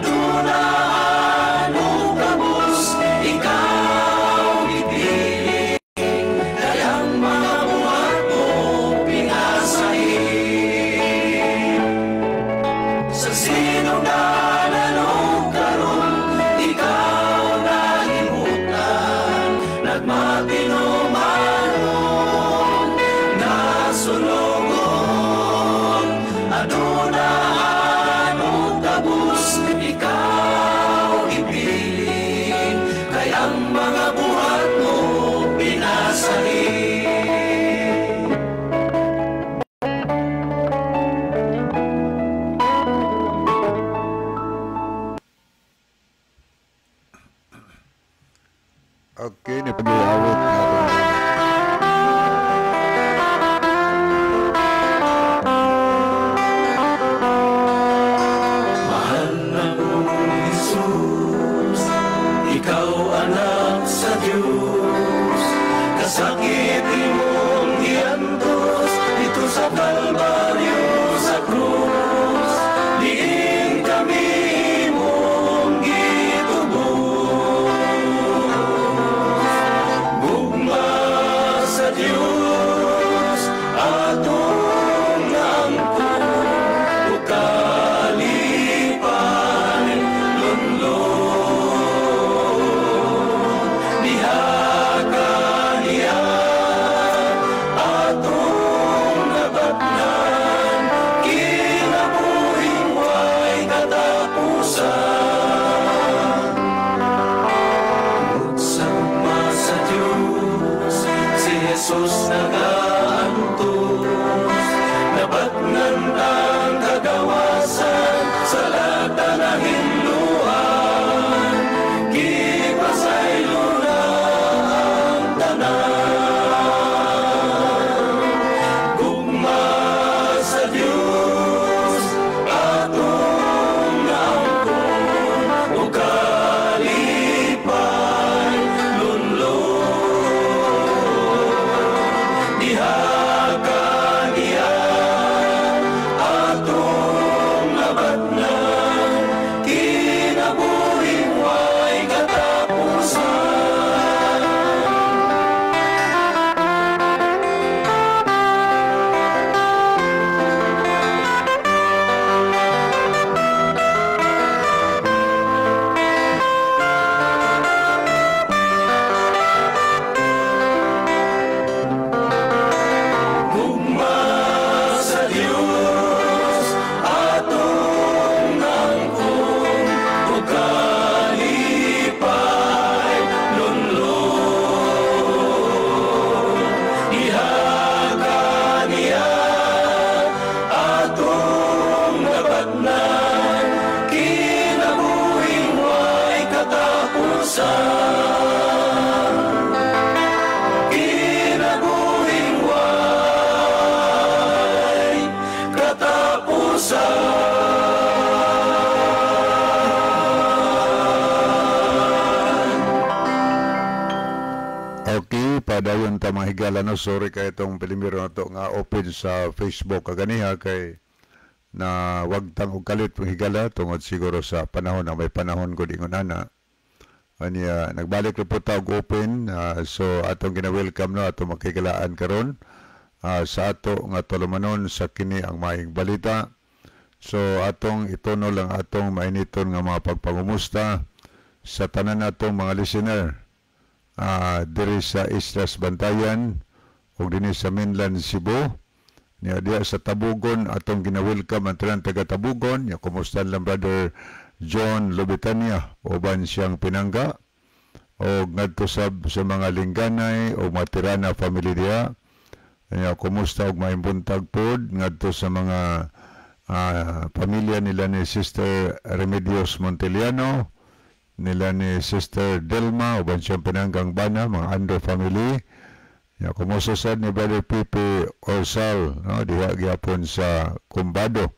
Aduna og kabus, ikaw gipiling, kay ang mga buhat mo pinasahi. Sa sinugdanan ug karon, ikaw nahimutan, nagmatinumanon nga sunogon. Aduna og kabus, ikaw gipiling, kay ang mga buhat mo pinasahi. Okay, ni pag-iawit nga atong Mahal na kong Jesus, ikaw anak sa Diyos, kasakit imong giantos dito sa Kalbaryo sa krus, diin kami imong gitubos. Gugma sa Diyos, atong naangkon, ug kalipay lunlon. Diha kaniya atong nabatnan, kinabuhing way katapusan. Tungod sa gugma sa Diyos, si Jesus nagaantos, nabatnan ang kagawasan sa lata na hinluan, gipasaylo na ang tanan. Gugma sa Diyos, atong naangkon, ug kalipay lunlon. Diha kaniya atong nabatnan, kinabuhing way katapusan. Gugma sa Diyos, atong naangkon, ug kalipay lunlon. Diha kaniya atong nabatnan, kinabuhing way katapusan. Kinabuhing way katapusan. Okay, padayon ta mga higala, no. Sorry kay itong pilimiro na to nga open sa Facebook kaganiha kay na wagtang og kalit mga higala tungod siguro sa panahon na may panahon gud ingon ana. Anya nagbalik na po ta og open, so atong gina-welcome, no, atong makigalaan karon sa ato nga tulumanon sa kini ang maayong balita. So atong ituno lang atong mainiton nga mga pagpangumusta sa tanan natong mga listener diri sa Islas Bantayan ug dinhi sa mainland Cebu. Niya diya sa Tabugon, atong gina-welcome ang tanan taga Tabugon. Nya kumusta lang Brother John Lobitania uban siyang pinangga, og ngadto sab sa mga Lingganay o Matirana family diha. Nya kumusta og maayong buntag pod ngadto sa mga pamilya nila ni Sister Remedios Monteliano, nila ni Sister Delma uban siyang pinanggang bana, mga Ando family. Ya, kumusta sad ni Brother Pipe Orsal, no, diha gyapon sa Kumbado.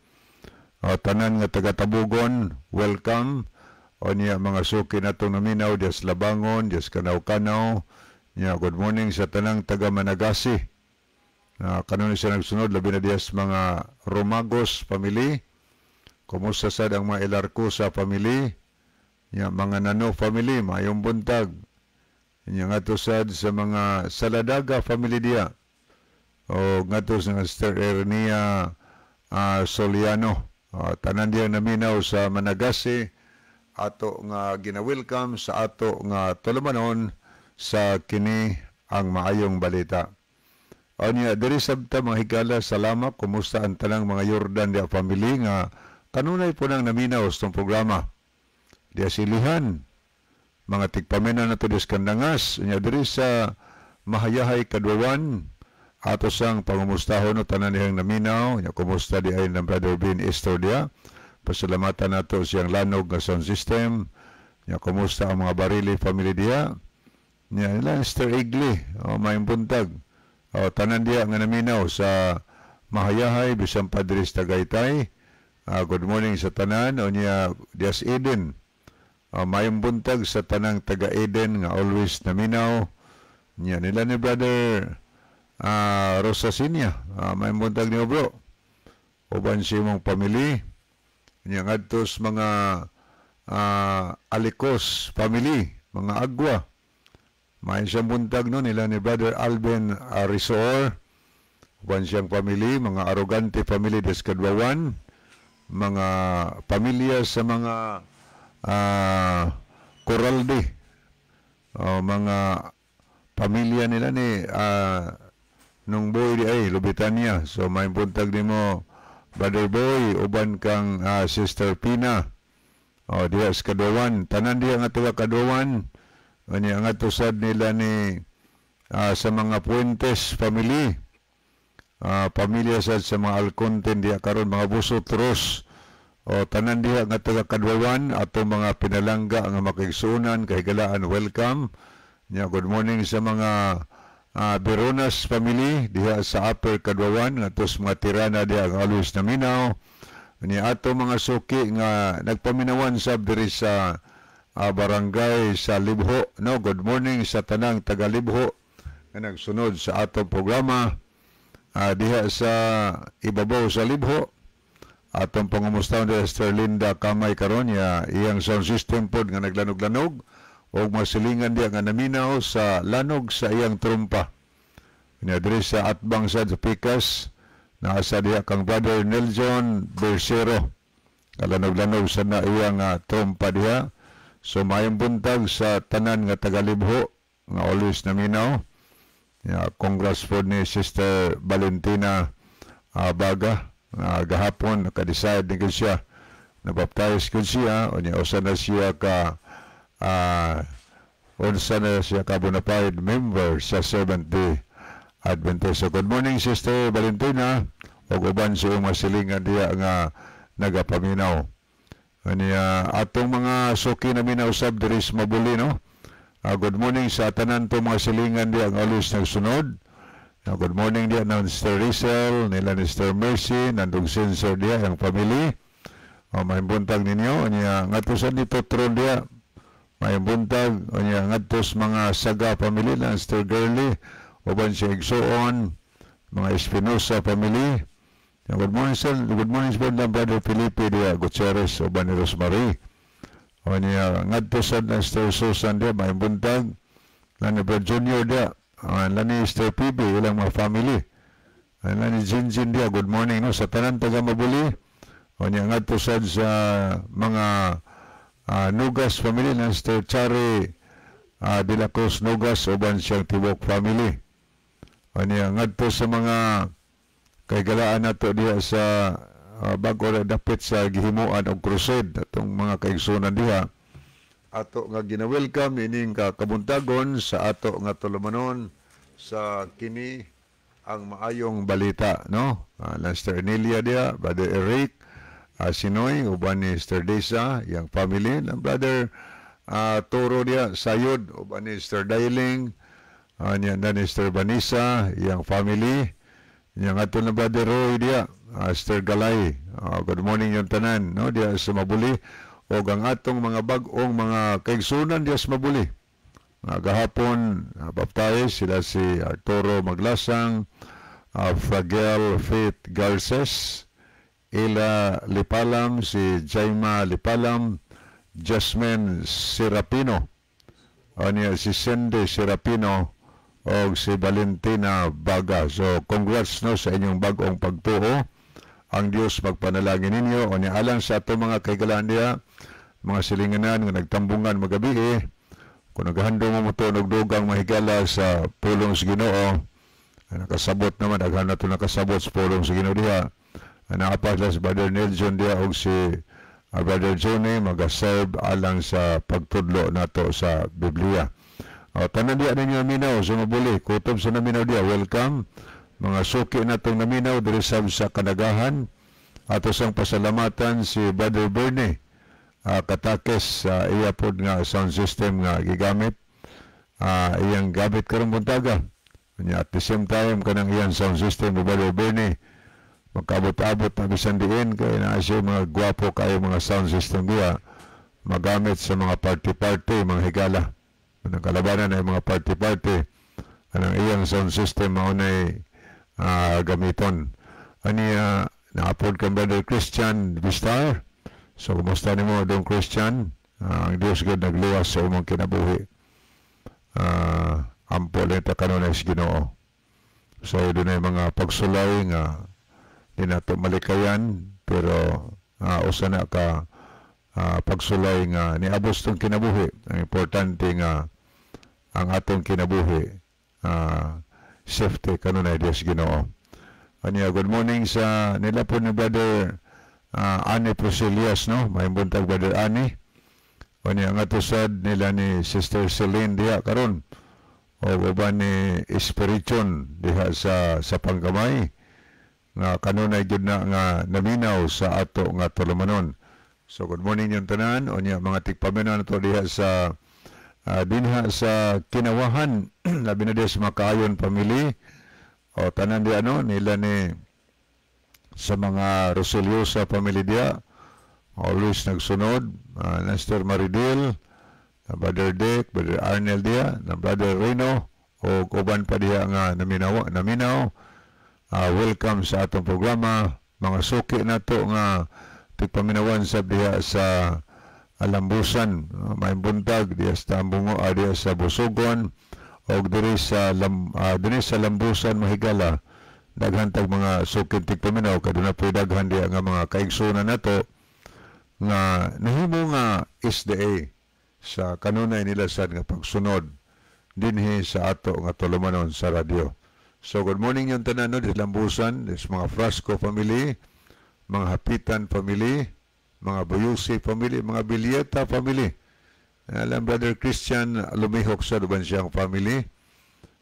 Tanan nga taga Tabugon, welcome. O niya mga suki natong naminaw diya sa Labangon, diya sa Kanaw-Kanaw. Niya good morning sa tanang taga Managasi. Kanon siya nagsunod labi na diya sa mga Romagos family. Kumusta sad ang mga Ilarcosa family? Nya mga Nano family, maayong buntag. Nya ngadto sad sa mga Saladaga family diya. O ngadto sa Sister Ernia Soliano. Tanan diya naminaw sa Managasi, ato nga gina-welcome sa ato nga tulumanon sa kini ang maayong balita. Anya diri sabta, mga higala, salamat. Kumusta ang tanang mga Jordan dia family nga kanunay po nang naminaw sa itong programa. Diya silihan mga tigpamena nato dis Kandangas, nya diri sa Mahayahay Kadwawan, ato sang pangumustahon no tanan dihang naminaw. Nya kumusta di ay ng Brother Ben Esther dia? Pasalamatan nato siyang lanog nga sound system. Nya kumusta ang mga Barili family diya? Nya nila Esther Igli, o maayong buntag. O tanan diya nga naminaw sa Mahayahay, bisan pa diri sa Tagaytay. Good morning sa tanan. O niya Dias Eden. Maayong buntag sa tanang taga Eden nga always naminaw. Nya nila ni Brother Rosasinia. Maayong buntag niyo, bro. Uban sa imong family. Nya ngadto sa mga Alicos family, mga Agwa. Maayong siyang buntag no nila ni Brother Alvin Arisor. Uban siyang family, mga Arrogante family des Kadwawan, mga pamilya sa mga Coralde, o mga pamilya nila ni nung boy di ay Lubitania. So may buntag nimo, Brother Boy, uban kang Sister Pina. O diha sa Kadwawan, tanan diha nga taga Kadwawan. Unya nga sad nila ni sa mga Puentes family. Pamilya sad sa mga Alconten diha karon, mga Busotros. O tanan diha nga taga Kadwawan, ato mga pinalangga nga makigsuonan, kahigalaan, welcome. Nya good morning sa mga Veronas family diha sa Upper Kadwawan, ngadto sa mga Tirana diha nga always naminaw. Ni ato mga suki nga nagpaminawan sab diri sa barangay sa Libho, no? Good morning sa tanang taga Libho nga nagsunod sa atong programa diha sa ibabaw sa Libho. Atong pangumustahon diha Sister Linda Kamay karon ya iyang sound system pod nga naglanog-lanog og masilingan diha nga naminaw sa lanog sa iyang trumpa. Nya diri sa Atbang sa Pikas, naasa diha kang Brother Nelson Bersero. Kalanog-lanog sa na iyang trumpa diha. So maayong buntag sa tanan nga taga-Libho nga always naminaw. Ya, congrats po ni Sister Valentina Baga nga gahapon naka-decide ni siya, nabaptize gud siya. Unya unsa na siya ka bona fide member sa Seventh Day Adventist. So good morning, Sister Valentina, ug uban sa iyong masilingan diha nga nagapaminaw. Ania atong mga suki na usab diri sa Mabuli, no. Good morning sa tanan to mga silingan diha nga always nagsunod. Good morning diha na Mr. Rizal, nila ni Mr. Mercy, nandong sensor diha ang family. Maayong buntag ninyo. Anya ngadto sa dito tron diha. Maayong buntag. Anya ngadto sa mga Saga family na Mr. Girly, uban siya igsuon, mga Espinosa family. Good morning, sir. Good morning sir na Brother Felipe diha Gutierrez uban ni Rosemary. Anya ngadto sa na Mr. Susan diha, maayong buntag. Lani Brother Junior diha. Lani Mr. PB, ilang mga family. Lani Jinjin diha, good morning, no, sa tanan taga Mabuli. Unya ngadto sad sa mga Nugas family na Mr. Chari De La Cruz Nugas uban siyang tibok family. Unya ngadto sa mga kaigalaan nato diha sa bago na dapit sa gihimuan og crusade, atong mga kaigsunan diha ato nga gina-welcome ining kabuntagon sa ato nga tulumanon sa kini ang maayong balita, no. Sister Emilia diha, Brother Eric Sinoy uban ni Sister Desa yang family, ng Brother Toro diha Sayod uban ni Sister Dailing, niya na ni Sister Vanessa yang family. Nya ngadto na Brother Roy diha, Sister Galay. Good morning yung tanan, no, diha sa Mabuli og ang atong mga bag-ong mga kaigsunan diha sa Mabuli. Gahapon baptize sila si Arturo Maglasang, Fragel Faith Garces, Ila Lipalam, si Jaima Lipalam, Jasmine Serapino, niya si Cindy Serapino o si Valentina Baga. So congrats, no, sa inyong bagong pagtuo. Ang Dios magpanalangin ninyo. O niya, alang sa ato mga kahigalaan diha, mga silinganan nga nagtambungan magabi eh, kung naghandom mo to dugang mahigala sa pulong sa Ginoo, nakasabot naman, daghan na to nakasabot sa pulong sa Ginoo diha. Naa pa si Brother Nelson diha og si Brother Johnny maga-serve alang sa pagtudlo nato sa Biblia. O, tanan diha ninyo naminaw sa mabuli, kutob sa naminaw diha, welcome. Mga suki natong naminaw diri sab sa Kanagahan, ato sang pasalamatan si Brother Bernie Katakes sa iya pod nga sound system nga gigamit. Iyang gamit karong buntaga. Nya at the same time kanang iyang sound system ni Brother Bernie magkaabot-abot na bisan diin kay naa siya mga gwapo kayo mga sound system diya magamit sa mga party-party, mga higala. Anang kalabanan ay mga party-party. Anang iyang sound system mao nay gamiton. Ani naapod kang Brother Christian Vistar. So kumusta nimo, Dong Christian? Ang Dios gud nagluwas sa imong kinabuhi. Ampo lang ta kanunay sa Ginoo. So dunay mga pagsulay nga di nato malikayan, pero usa na ka pagsulay nga niabot tong kinabuhi. Ang importante nga ang atong kinabuhi safety kanunay Dios Ginoo. Anya, good morning sa nila po ni Brother Annie Prosilias, no? May buntag, Brother Annie. Anya, nga sad nila ni Sister Celine diha karon. O uban ni Espirition diha sa Panggamay nga kanunay gyud na nga naminaw sa ato nga tulumanon. So good morning yung tanan. Unya, mga tigpaminaw nato diha sa dinha sa Kinawahan, labi na diha sa Makaayon family o tanan di ano nila ni sa mga Roseliosa family diha, always nagsunod, Nestor Maridil, Brother Dick, Brother Arnel diha, na Brother Reno o uban pa diha nga naminaw naminaw. Welcome sa atong programa. Mga suki nato nga tigpaminawan sa diha sa Alambusan, may buntag diha sa Tambungo, diha sa Busugon og diri sa Lambusan, mahigala, daghan tag mga suki tigpaminaw kaduna po daghan diha nga mga kaigsunan nato nga nahimo nga SDA sa kanunay nila sad nga pagsunod dinhi sa ato nga tulumanon sa radyo. So good morning yung tanan, no, sa Lambusan, sa mga Frasco family, mga Hapitan family, mga Buyusi family, mga Bilyeta family. Alam Brother Christian lumihok sa uban siyang family.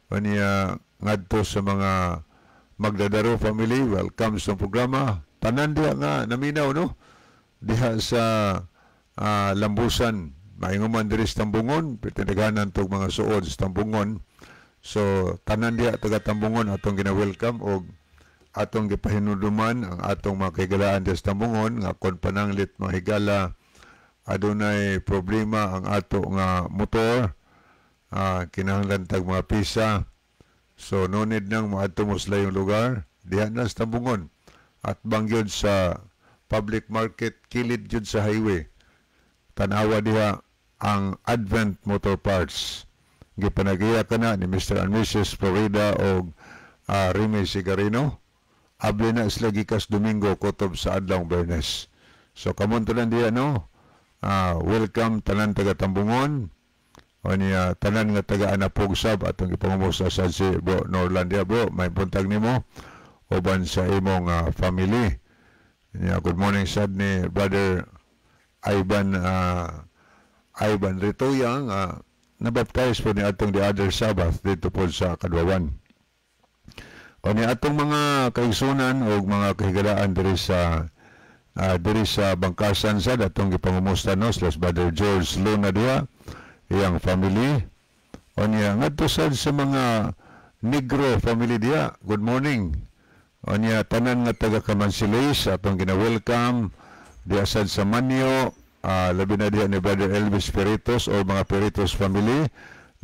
Kanya ngadto sa mga Magdadaro family, welcome sa programa. Tanan diha nga naminaw, no? Diha sa Lambusan, mainguman diri sa Tambungon, pitinaganan tog mga suod sa Tambungon. So tanan diha taga Tambungon atong gina-welcome og atong gipahinuduman ang atong mga kahigalaan diha sa Tambungon nga kon pananglit, mga higala, adunay problema ang ato nga motor, kinahanglan tag mga pisa. So no need nang moadto mo sa layong lugar, diha na sa Tambungon at bangyod sa public market, kilid jud sa highway. Tanawa diha ang Advent Motor Parts. Gipanagiya kana ni Mr. and Mrs. Florida og Remy Sigarino. Abli na sila gikas Domingo kutob sa adlaw Bernes. So kamon tanan diha, no. Welcome tanan taga Tambungon. O niya tanan nga taga Anapog sab atong gipangumusta sa si Bro Norland diha. Bro, may buntag nimo uban sa imong family. Niya, good morning sad ni Brother Ivan Ivan Ritoyang, nabaptize po ni atong the other Sabbath dito po sa Kadwawan. O ni atong mga kaigsunan o mga kahigalaan diri sa Bangkasan sa atong gipangumusta, no, slash Brother George Luna diha, iyang family. O niya ngadto sad sa mga Negro family diha, good morning. O niya tanan nga taga Kamansilis atong gina-welcome diha sad sa Manyo, labi na diha ni Brother Elvis Peritos o mga Peritos family,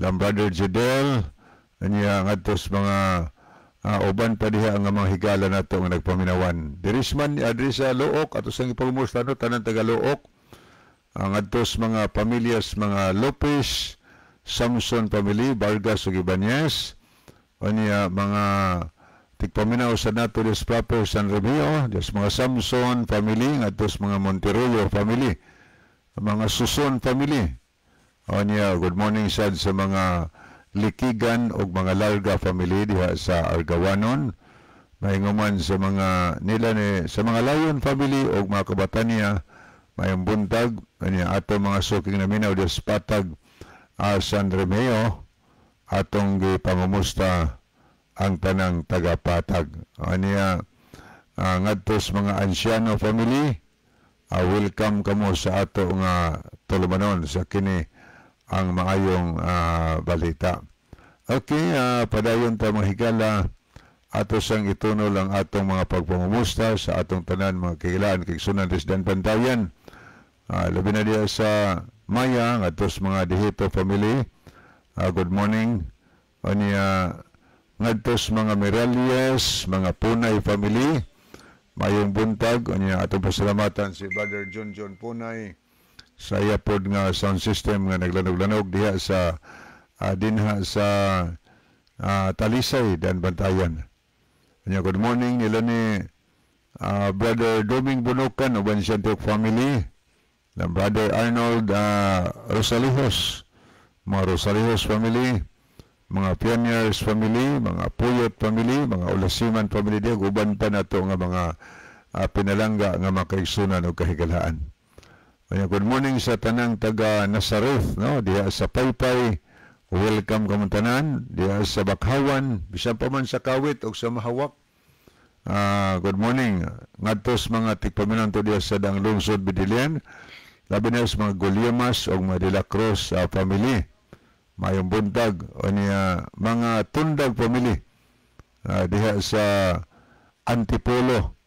lam Brother Jidel, niya ngadto sa mga Uban pa diha nga mga higala nato nga nagpaminawan. Diris man diri sa Looc, ato sang ipangumusta, no, tanan taga Looc. Ang adtos mga pamilyas, mga Lopez, Samson family, Vargas ug Ibanez. Unya mga tigpaminaw sa nato des proper San Romeo, des mga Samson family, ngadtos mga Monterollo family, mga Suson family. Unya good morning sad sa mga Likigan ug mga Larga family diha sa Argawanon. Mainguman sa mga nila ni sa mga Lion family ug mga kabatanya, mayong buntag. Unya ato mga suking naminaw des Patag, San Remeo, atong gipangumusta ang tanang taga-Patag. Aniya ngadtos mga Anciano family, welcome kamo sa ato nga tulumanon sa kini ang maayong balita. Okay, padayon ta, mga higala, ato sang itunol ang atong mga pagpangumusta sa atong tanan mga kahigalaan kaigsuonan des Daanbantayan. Labi na diya sa Maya, ngadtos mga Dihito family. Good morning. Aniya ngadtos mga Miralles, mga Punay family. Mayong buntag. Unya atong pasalamatan si Brother John John Punay sa iya pod nga sound system nga naglanog-lanog diha sa dinha sa Talisay, Daanbantayan. Unya good morning nila ni Brother Doming Bunukan uban siya family. Na Brother Arnold Rosalijos, mga Rosalijos family, mga Pioneers family, mga Puyot family, mga Ulasiman family diha, uban pa nato nga mga pinalangga nga makaigsunan og kahigalaan. Kaya good morning sa tanang taga Nazareth, no, diha sa Paypay. Welcome kamong tanan diha sa Bakhawan, bisan pa man sa Kawit og sa Mahawak. Good morning ngadtos mga tigpaminaw diha sa Dang Lungsod Medellin. Labi na sa mga Gulyemas o mga De La Cruz family. Mayong buntag. O niya, mga Tundag family diha sa Antipolo.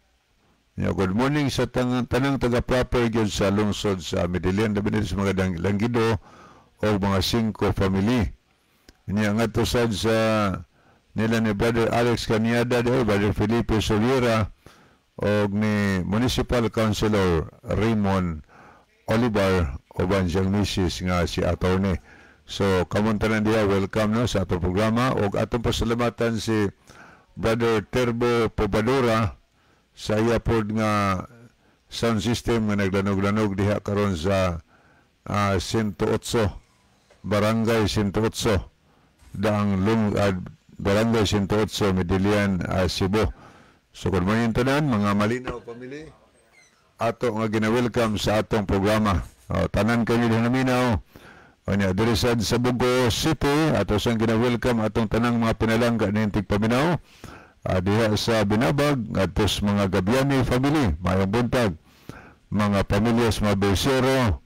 Yeah, good morning sa tanang taga proper gyud sa lungsod sa Medellin, labi na sa mga Langgido o mga Cinco family. Niya ngadto sad sa nila ni Brother Alex Caniada, di, Brother Felipe Soliera og ni Municipal Councilor Raymond Olivar uban siyang misis nga si attorney. So kamong tanan diha, welcome, no, sa atong programa ug atong pasalamatan si Brother Terbo Pobadora sa iya pod nga sound system nga naglanog-lanog diha karon sa 108, Barangay 108, daang lung Barangay 108, Medellin, Cebu. So good morning tanan mga Malinaw family, ato nga gina-welcome sa atong programa. Oh, tanan kayo diha naminaw. Unya diri sad sa Bogo City, ato sang gina-welcome atong tanang mga pinalangga ning tigpaminaw. Diha sa Binabag, ngadtos mga Gabiani family, mayong buntag. Mga pamilyas mga Bersero,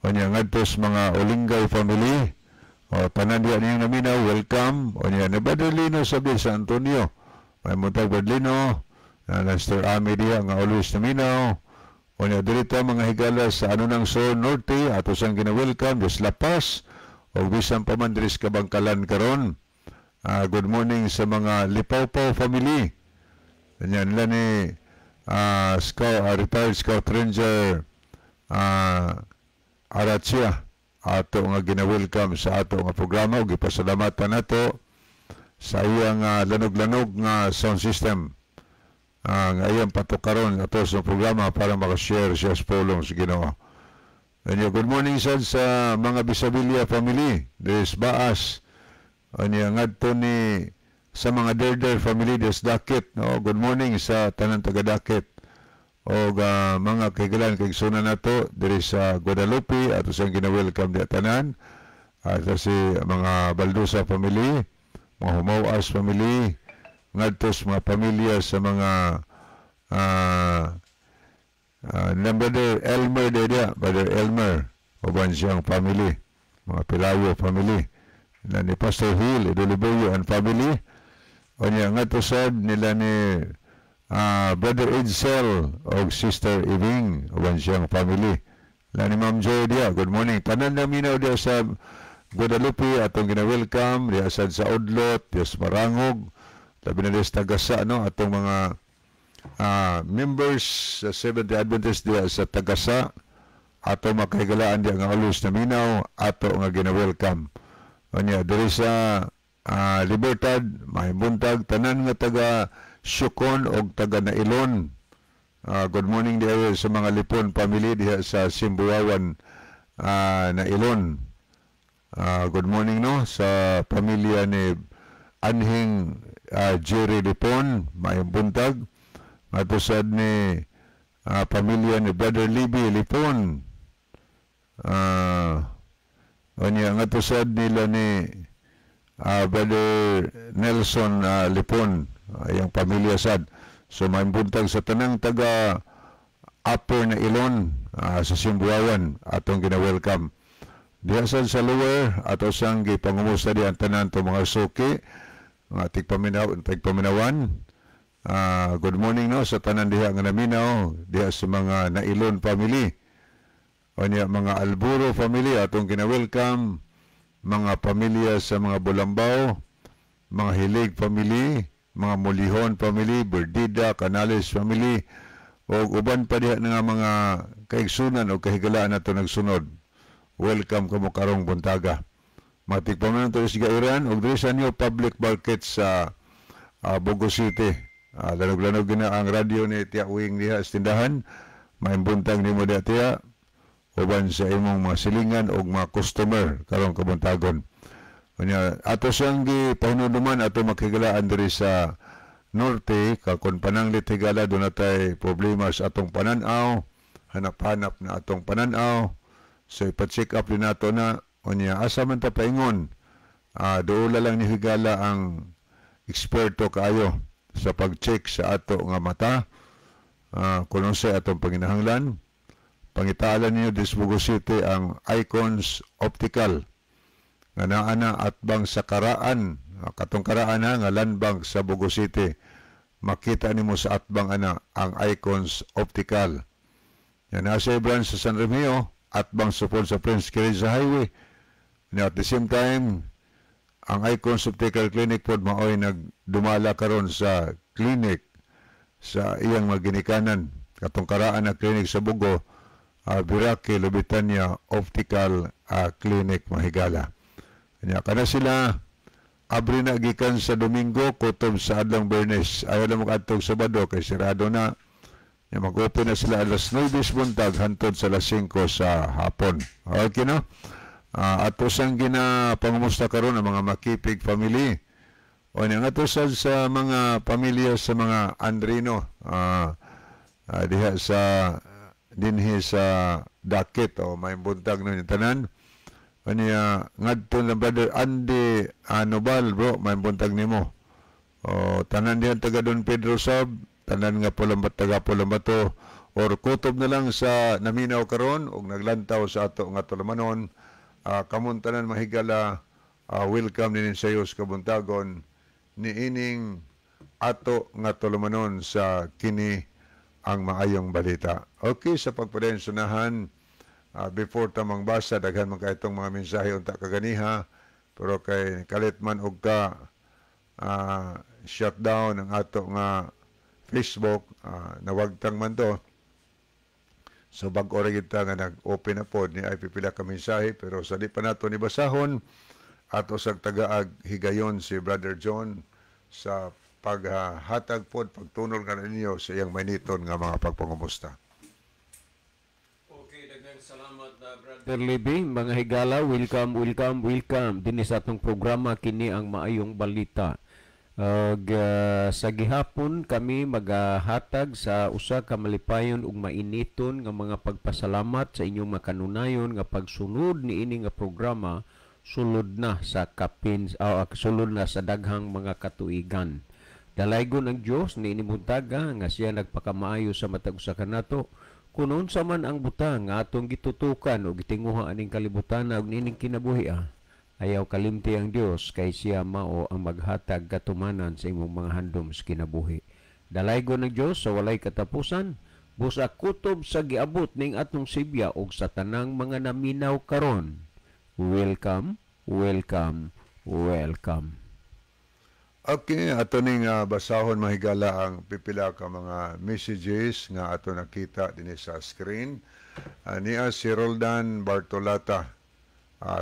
unya ngadtos mga Olingay family. O, tanan diha niyang naminaw, welcome. Unya ni Brother Lino sa San Antonio. Mayong buntag, Brother Lino. Na Sister Ami diha nga always naminaw. Unya diri ta, mga higala, sa Anonang Sur Norte, ato sang gina-welcome des La Paz o bisan pa man diri sa Kabangkalan karon. Good morning sa mga Lipawpaw family. Ganyan nila ni Scout, retired Scout Ranger Arachia, ato nga gina-welcome sa ato nga programa ug gipasalamatan nato sa iyang lanog-lanog nga sound system nga iyang patukaron ato sa programa para makashare siya sa pulong sa Ginoo. And good morning sad sa mga Bisabilia family des Baas. Anya ngadto ni sa mga Derder family des Dakit, no? Good morning sa tanan taga Dakit. O mga kahigalaan kaigsuonan nato diri sa Guadalupe, ato siyang gina-welcome di tanan. At si mga Baldusa family, mga Humawas family, ngadto sa mga pamilya sa mga uh, Brother Elmer dia, Brother Elmer uban siyang family, mga Pilayo family, na ni Pastor Hill Idoliboyo and family. Unya ngadto sad nila ni Brother Edsel og Sister Ibing uban siyang family. La ni Ma'am Joy dia, good morning. Tanan na minaw dia sa Guadalupe, atong gina-welcome diha sad sa Udlot, diha sa Marangog. Labi na sa Tagasa, no, atong mga members sa Seventh-day Adventist diha sa Tagasa, ato makahigalaan diha nga always naminaw, ato nga gina-welcome. Unya diri sa Libertad, maayong buntag tanan nga taga Sukon og taga Nailon. Good morning diha sa mga Lipon family diha sa Simbuawan, Nailon. Good morning, no, sa pamilya ni Anhing Jerry Lipon, maayong buntag. Ngadto sad ni pamilya ni Brother Libby Lipon. Unya ngadto sad nila ni Brother Nelson Lipon, iyang pamilya sad. So maayong buntag sa tanang taga Upper Nailon, sa Simbuawan, atong gina-welcome. Diha sad sa lower, ato sang gipangumusta diha ang tanan to mga suki, mga tigpaminaw, tigpaminawan. Good morning, no, sa tanan diha nga naminaw diha sa mga Nailon family. Unya mga Alburo family, atong gina-welcome, mga pamilya sa mga Bulambaw, mga Hilig family, mga Mulihon family, Berdida, Canales family, o uban pa diha nga mga kaigsunan o kahigalaan nato nagsunod. Welcome kamo karong buntaga. Matigpaman to sa Gairan ug diri sa New Public Market sa Bogo City. Lanog-lanog na ang radyo ni Tia Wing diha sa tindahan. Maayong buntag nimo diha, Tia, uban sa imong mga silingan o mga customer karong kabuntagon. Unya ato siyang gipahinumduman ato makigalaan diri sa norte kakon pananglit, higala, doon natay problema sa atong pananaw, hanap-hanap na atong pananaw. So ipa-check up din nato na. Unya asa man ta paingon, doula lang ni, higala, ang eksperto kaayo sa pag-check sa ato nga mata. Kung unsay atong panginahanglan, pangitaalan niyo dis Bogo City ang Icons Optical nga naa na atbang sa Karaan, katong Karaan ha, nga Land Bank sa Bogo City. Makita nimo sa atbang ana ang Icons Optical. Yan, nasa branch sa San Remigio, atbang sa sa Prince Quereza Highway. Now, at the same time, ang Icons Optical Clinic pod maoy nagdumala karon sa clinic sa iyang maginikanan, katong Karaan na clinic sa Bogo, Birake Lubitania Optical Clinic, mahigala. Nya kana sila abri na gikan sa Domingo kutob sa adlong Biyernes. Ayaw lang mo Sabado kay sirado na. Nya mag-open na sila alas 9 buntag hantod sa alas 5 sa hapon. Okay, no? Ato sang ginapangumusta karon ang mga Makipig family. O nya nga sad sa mga pamilya sa mga Andrino diha sa dinhi sa Dakit o may buntag no tanan. Aniya ngadto na Brother Andy Anobal, bro, may buntag nimo. O tanan dihan taga Don Pedro Sab, tanan nga Pulambat, taga Pulambato or kutob na lang sa naminaw karon og naglantaw sa ato nga tulumanon, kamon tanan, mahigala, welcome ninin sa sa kabuntagon niining ato nga tulumanon sa Kini ang Maayong Balita. Okay, sa pagpadayon sunahan, before tamang basa, daghan man kay itong mga mensahe unta kaganiha, pero kay kalit man og ka shutdown ang ato nga Facebook, nawagtang man to. So bag-o ra kita nga nag-open na pod ni ay pipila ka mensahe, pero sa di pa nato ni basahon, ato sa tagaag higayon si Brother John sa paghatag pod pagtunol nga ninyo sa iyang mainiton nga mga pagpangumusta. Okay, daghang salamat na, Brother Libby. Mga higala, welcome, welcome, welcome dinhi sa atong programa Kini ang Maayong Balita. Ug sa gihapon kami magahatag sa usa ka malipayon ug mainiton nga mga pagpasalamat sa inyong makanunayon nga pagsunod niini nga programa sulod na sa kapin sulod na sa daghang mga katuigan. Dalaygon ang Dios niini buntaga nga siya nagpakamaayo sa matag usa kanato. Kun unsa man ang butang nga atong gitutukan o gitinguha aning kalibutan ug niining kinabuhi, ayaw kalimti ang Dios kay siya mao ang maghatag katumanan sa imong mga handom sa kinabuhi. Dalaygon ang Dios sa walay katapusan, busa kutob sa giabot ning atong sibya ug sa tanang mga naminaw karon. Welcome, welcome, welcome. Okay, ato ning basahon, mahigala, ang pipila ka mga messages nga ato nakita dinhi sa screen. Niya si Roldan Bartolata.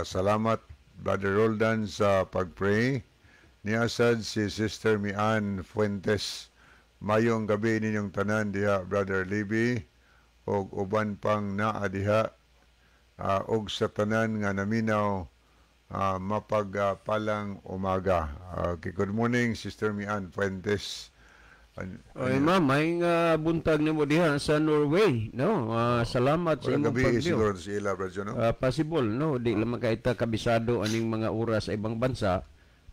Salamat, Brother Roldan, sa pag-pray. Niya sad si Sister Mian Fuentes. Mayong gabi ninyong tanan diha, Brother Libby, og uban pang naa diha og sa tanan nga naminaw, mapagpalang umaga. Okay, good morning, Sister Mian Fuentes. Oy, ma'am, may nga buntag nimo diha sa Norway, no? Salamat sa Walang imong gabi pag-view. Siguro sa ila, Brother, no? Possible, no? Di lamang kay ta kabisado aning mga oras sa ibang bansa.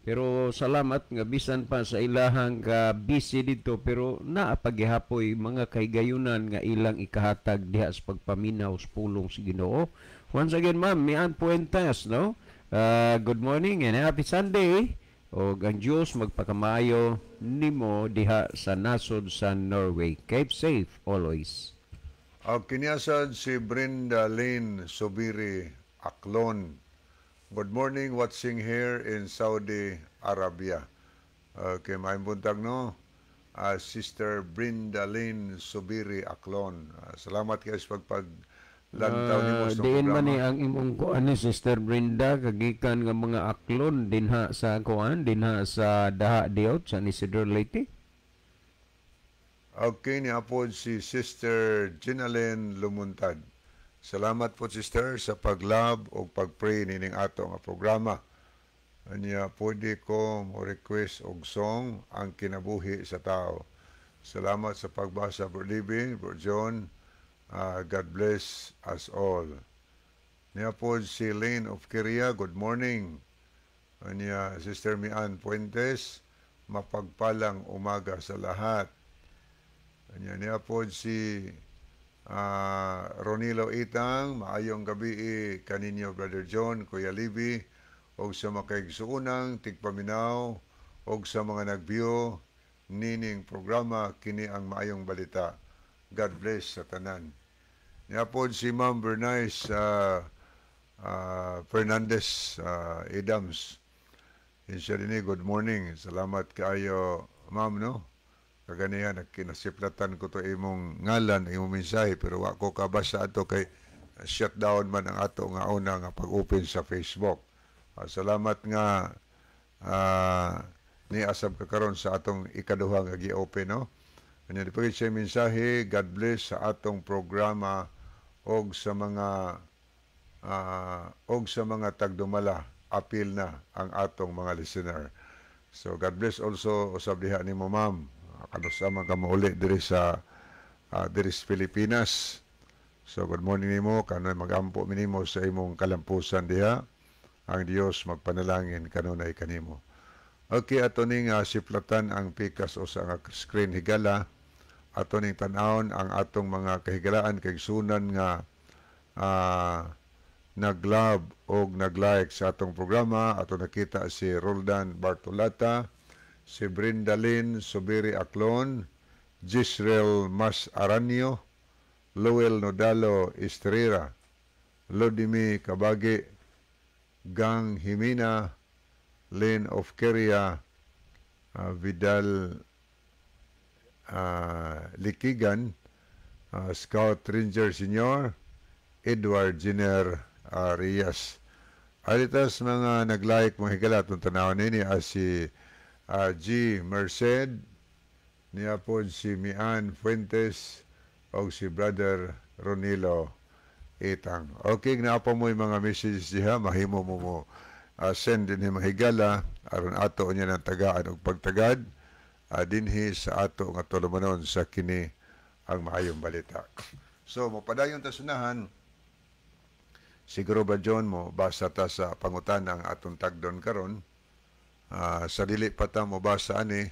Pero salamat nga bisan pa sa ilahang ka busy dito, pero naa pagihapoy mga kahigayunan nga ilang ikahatag diha sa pagpaminaw sa pulong sa Ginoo. Once again, ma'am, Mian Puentes, no? Good morning and happy Sunday. O ang Diyos magpakamaayo nimo diha sa nasod sa Norway. Keep safe always. Okay, niya sad si Brenda Lynn Sobiri Aklon. Good morning, watching here in Saudi Arabia. Okay, maayong buntag, no? Sister Brenda Lynn Sobiri Aklon. Salamat kayo sa pagpaglantaw nimo sa Diin man programa. Ni ang imong kuan ni Sister Brenda, kagikan nga mga Aklon dinha sa kuan, dinha sa Daha Diot, San Isidro, Leyte. Okay, niya po si Sister Ginalyn Lumuntad. Salamat po, Sister, sa pag-love o pag-pray nining ato nga programa. Anya, pwede ko mo request og song "Ang Kinabuhi sa Tao"? Salamat sa pagbasa, Bro Libby, Bro John. God bless us all. Niya po si Lane of Korea, good morning. Anya, Sister Mian Puentes, mapagpalang umaga sa lahat. Anya, niya po si Ronilo Itang, maayong gabi kaninyo, Brother John, Kuya Libby, og sa makaigsuunang tigpaminaw, og sa mga nag-view nining programa "Kini ang Maayong Balita". God bless sa tanan. Niya po si Ma'am Bernice Fernandez Adams. Siya din, good morning. Salamat kaayo, ma'am, no? Kaganihan, nagkinasiplatan ko to imong ngalan, imong mensahe, pero wa ko kabasa ato kay shutdown man ang ato nga una nga pag-open sa Facebook. Salamat nga ni asab ka karon sa atong ikaduha nga gi-open, no? Anya di pa siya mensahe, God bless sa atong programa og sa mga tagdumala, apil na ang atong mga listener. So God bless also usab diha nimo, ma'am. Kanusa man ka mauli diri sa Pilipinas? So good morning nimo, kanunay magampo mi nimo sa imong kalampusan diha. Ang Dios magpanalangin kanunay kanimo. Okay, ato ning siplatan ang pikas o sa nga screen, higala. Ato ning tan-awon ang atong mga kahigalaan, kaigsunan nga nag-love og nag-like sa atong programa. Ato nakita si Roldan Bartolata, si Brenda Lynn Sobiri Aklon, Gisrel Mas Aranio, Lowell Nodalo Estrera, Lodimi Kabagi, Gang Himina, Lynn of Keria, Vidal Likigan, Scout Ranger Senior, Edward Jenner Arias. Alitas mga nag-like, mga higala, itong tanawon nini as si G. Merced, niya po si Mian Fuentes, o si Brother Ronilo Itang. Okay, naa pa mo yung mga messages diha, mahimo mo mo send din mga higala, aron ato niya ng tagaan og pagtagad, dinhi sa ato nga tulumanon sa "Kini ang Maayong Balita". So, mopadayon ta sunahan, siguro ba, John, mo basa ta sa pangutana ang atong tagdon karon? Sa dili pa ta mo basa ani,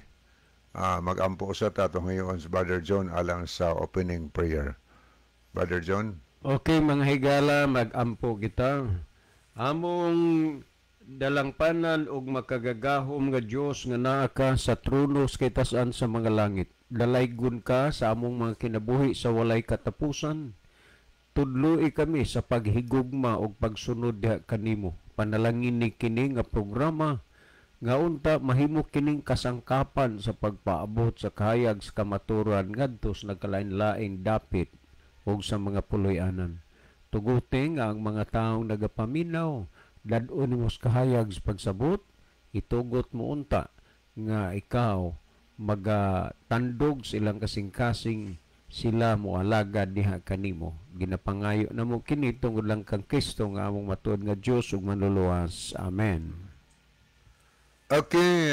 magampo usa ta atong ngayon si Brother John alang sa opening prayer. Brother John? Okay, mga higala, magampo kita. Among dalangpanan og makagagahom nga Dios nga naa ka sa trono sa kitasan sa mga langit. Dalaygon ka sa among mga kinabuhi sa walay katapusan. Tudloi kami sa paghigugma og pagsunod diha kanimo. Panalangin ni kini nga programa Nga unta mahimo kining kasangkapan sa pagpaabot sa kahayag sa kamaturan ngadto sa nagkalain-laing dapit ug sa mga puloy-anan. Tuguti nga ang mga taong nagapaminaw, dad-on nimo sa kahayag sa pagsabot, itugot mo unta nga ikaw magatandog sa ilang kasing-kasing, sila moalagad diha kanimo. Ginapangayo namo kini tungod lang kang Kristo nga among matuod nga Dios ug manluluwas. Amen. Okay,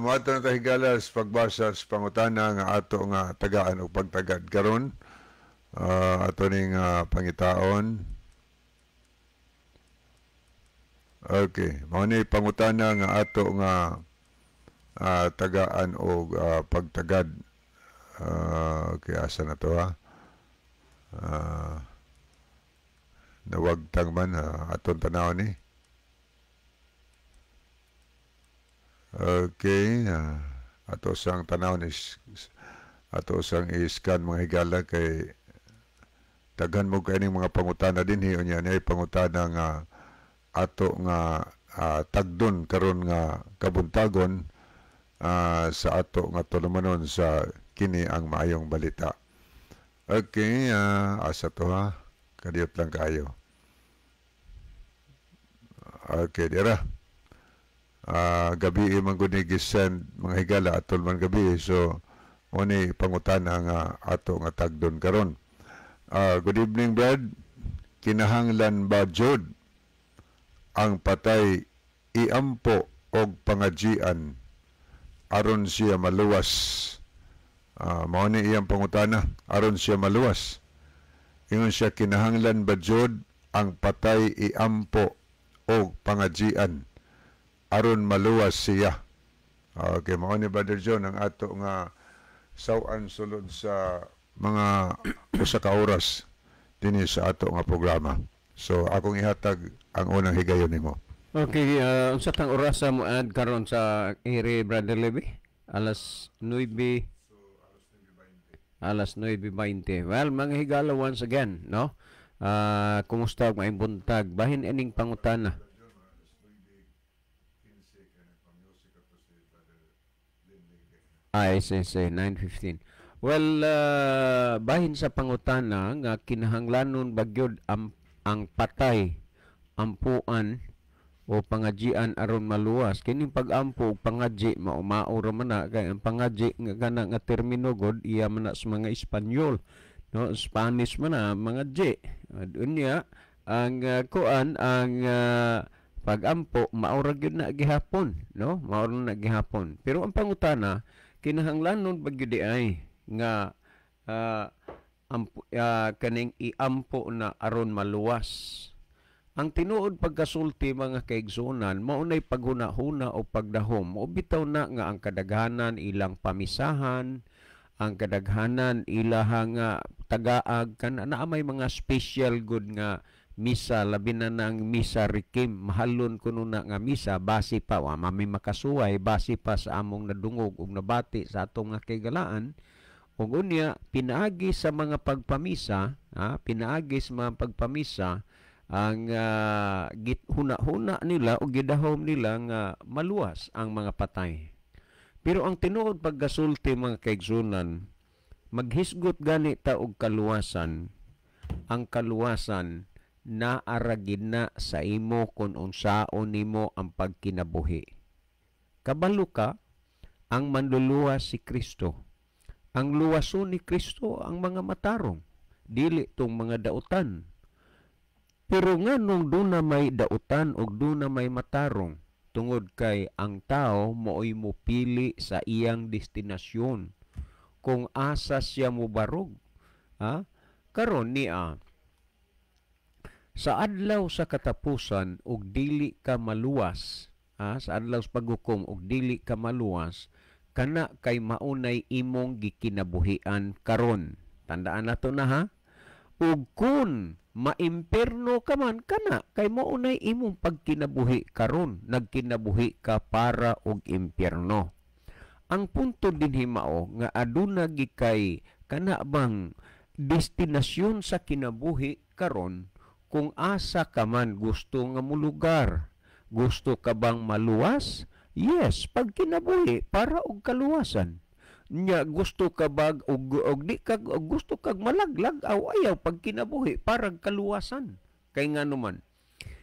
moadto na ta, higala, sa pagbasa sa pangutana nga ato nga tagaan og pagtagad karon. Ato ning pangitaon. Okay, mao ni pangutana nga ato nga tagaan og pagtagad. Okay, asa na to ha? Nawagtang man aton tanaw ni. Okay, ato sang tanaw ni, ato sang i-scan, mga higala, kay daghan mo kay ning mga pangutana dinhi. Unya ni pangutana nga ato nga tagdon karon nga kabuntagon sa ato nga tulumanon sa kini ang maayong balita. Okay, asa to ha? Kadiyot lang kayo. Okay, dira. Gabi man gud ni gisend, mga higala, atol man gabi, so mo ni pangutana nga ato nga tagdon karon. Good evening, Brad. Kinahanglan ba jud ang patay iampo og pangajian aron siya maluwas? Mao ni iyang pangutana, aron siya maluwas. Ingon siya, kinahanglan ba jud ang patay iampo og pangajian aron maluwas siya? Okay, mao ni, Brother John, ang ato nga saw-an sulod sa mga usa ka oras dinhi sa ato nga programa. So akong ihatag ang unang higayon nimo. Okay, unsa tang orasa mo ad karon sa iri, Brother Levy? Alas 9, alas 9:20. Well, mga higala, once again, no? Kumusta ug maayong buntag? Bahin ining pangutana. Ay, say, 9:15. Well, bahin sa pangutana nga kinahanglanon bagyod ang patay ampuan o pangajian aron maluwas. Kining pag-ampo og pangaji, mao-mao ra man na kay ang pangaji nga kana nga termino god iya man na sa mga Espanyol, no? Spanish man na mga G. Unya ang kuan, ang pag-ampo mao ra gyud na gihapon, no? Mao ra na gihapon. Pero ang pangutana, kinahanglanon ba gyud ay nga ampo, kaning iampo na aron maluwas? Ang tinuod pagkasulti, mga kaigsunan, mao nay paghuna-huna o pagdahom. Mao bitaw na nga ang kadaghanan ilang pamisahan, ang kadaghanan ilaha nga tagaag kana naa may mga special good nga misa, labi na nang misa Requiem, mahalon kuno na nga misa, base pa wa mami makasuway, base pa sa among nadungog ug nabati sa atong nga kaigalaan. Ug unya pinaagi sa mga pagpamisa, ha, pinaagi sa mga pagpamisa ang huna-huna nila o gidahom nila nga maluwas ang mga patay. Pero ang tinuod pagkasulti, mga kaigsunan, maghisgot gani ta og kaluwasan, ang kaluwasan naaragin na sa imo kung unsaon nimo ang pagkinabuhi. Kabalo ka, ang manluluwas si Kristo. Ang luwason ni Kristo ang mga matarong, dili tong mga dautan. Pero nganong duna may dautan og duna may matarong? Tungod kay ang tao mooy mopili sa iyang destinasyon kung asa siya mobarog. Ha? Karon niya, sa adlaw sa katapusan og dili ka maluwas, ha? Sa adlaw sa paghukom og dili ka maluwas, kana kay maunay imong gikinabuhian karon. Tandaan nato na ha. Ug kun maimperno ka man, kana kay maunay imong pagkinabuhi karon, nagkinabuhi ka para og impyerno. Ang punto dinhi mao nga aduna gikay kana bang destinasyon sa kinabuhi karon kung asa ka man gusto nga molugar. Gusto ka bang maluwas? Yes, pagkinabuhi para og kaluwasan. Nya gusto ka bag og di ka og gusto kag malaglag aw ayaw, pagkinabuhi para kaluwasan. Kay ngano man,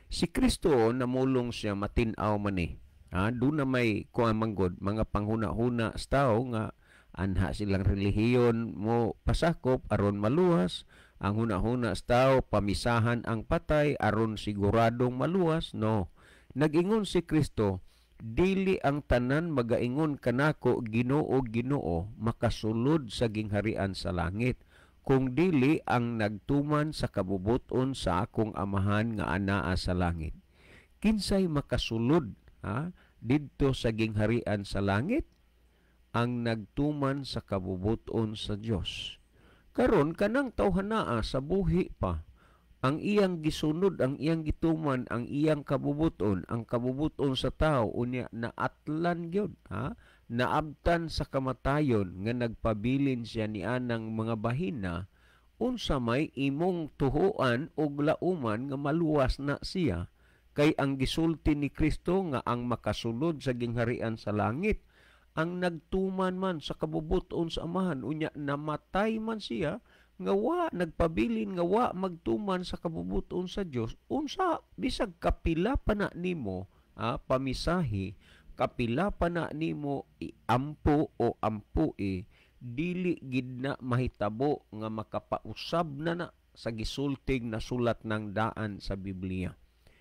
si Kristo namulong siya, matin-aw man eh. Ha, doon na may kuan manggod mga panghuna-huna sa tao nga anha silang relihiyon mo pasakop aron maluwas. Ang huna-huna sa tao, pamisahan ang patay aron siguradong maluwas. No, nag-ingon si Kristo, "Dili ang tanan magaingon kanako, 'Ginoo, Ginoo,' makasulod sa gingharian sa langit, kung dili ang nagtuman sa kabubuton sa akong Amahan nga anaa sa langit." Kinsay makasulod, ha, didto sa gingharian sa langit? Ang nagtuman sa kabubuton sa Dios. Karon, kanang tawhanaa sa buhi pa, ang iyang gisunod, ang iyang gituman, ang iyang kabubuton, ang kabubuton sa tao, unya naatlan gyud, ha, naabtan sa kamatayon nga nagpabilin siya ni anang mga bahina, unsa may imong tuhuan og lauman nga maluwas na siya? Kay ang gisulti ni Kristo nga ang makasulod sa gingharian sa langit ang nagtuman man sa kabubuton sa Amahan, unya namatay man siya nga wa nagpabilin, nga wa magtuman sa kabubuton sa Dios, unsa bisag kapila pa na nimo pamisahi, kapila pa na nimo iampo o ampui, dili gid na mahitabo nga makapausab na na sa gisultig na sulat ng daan sa Biblia.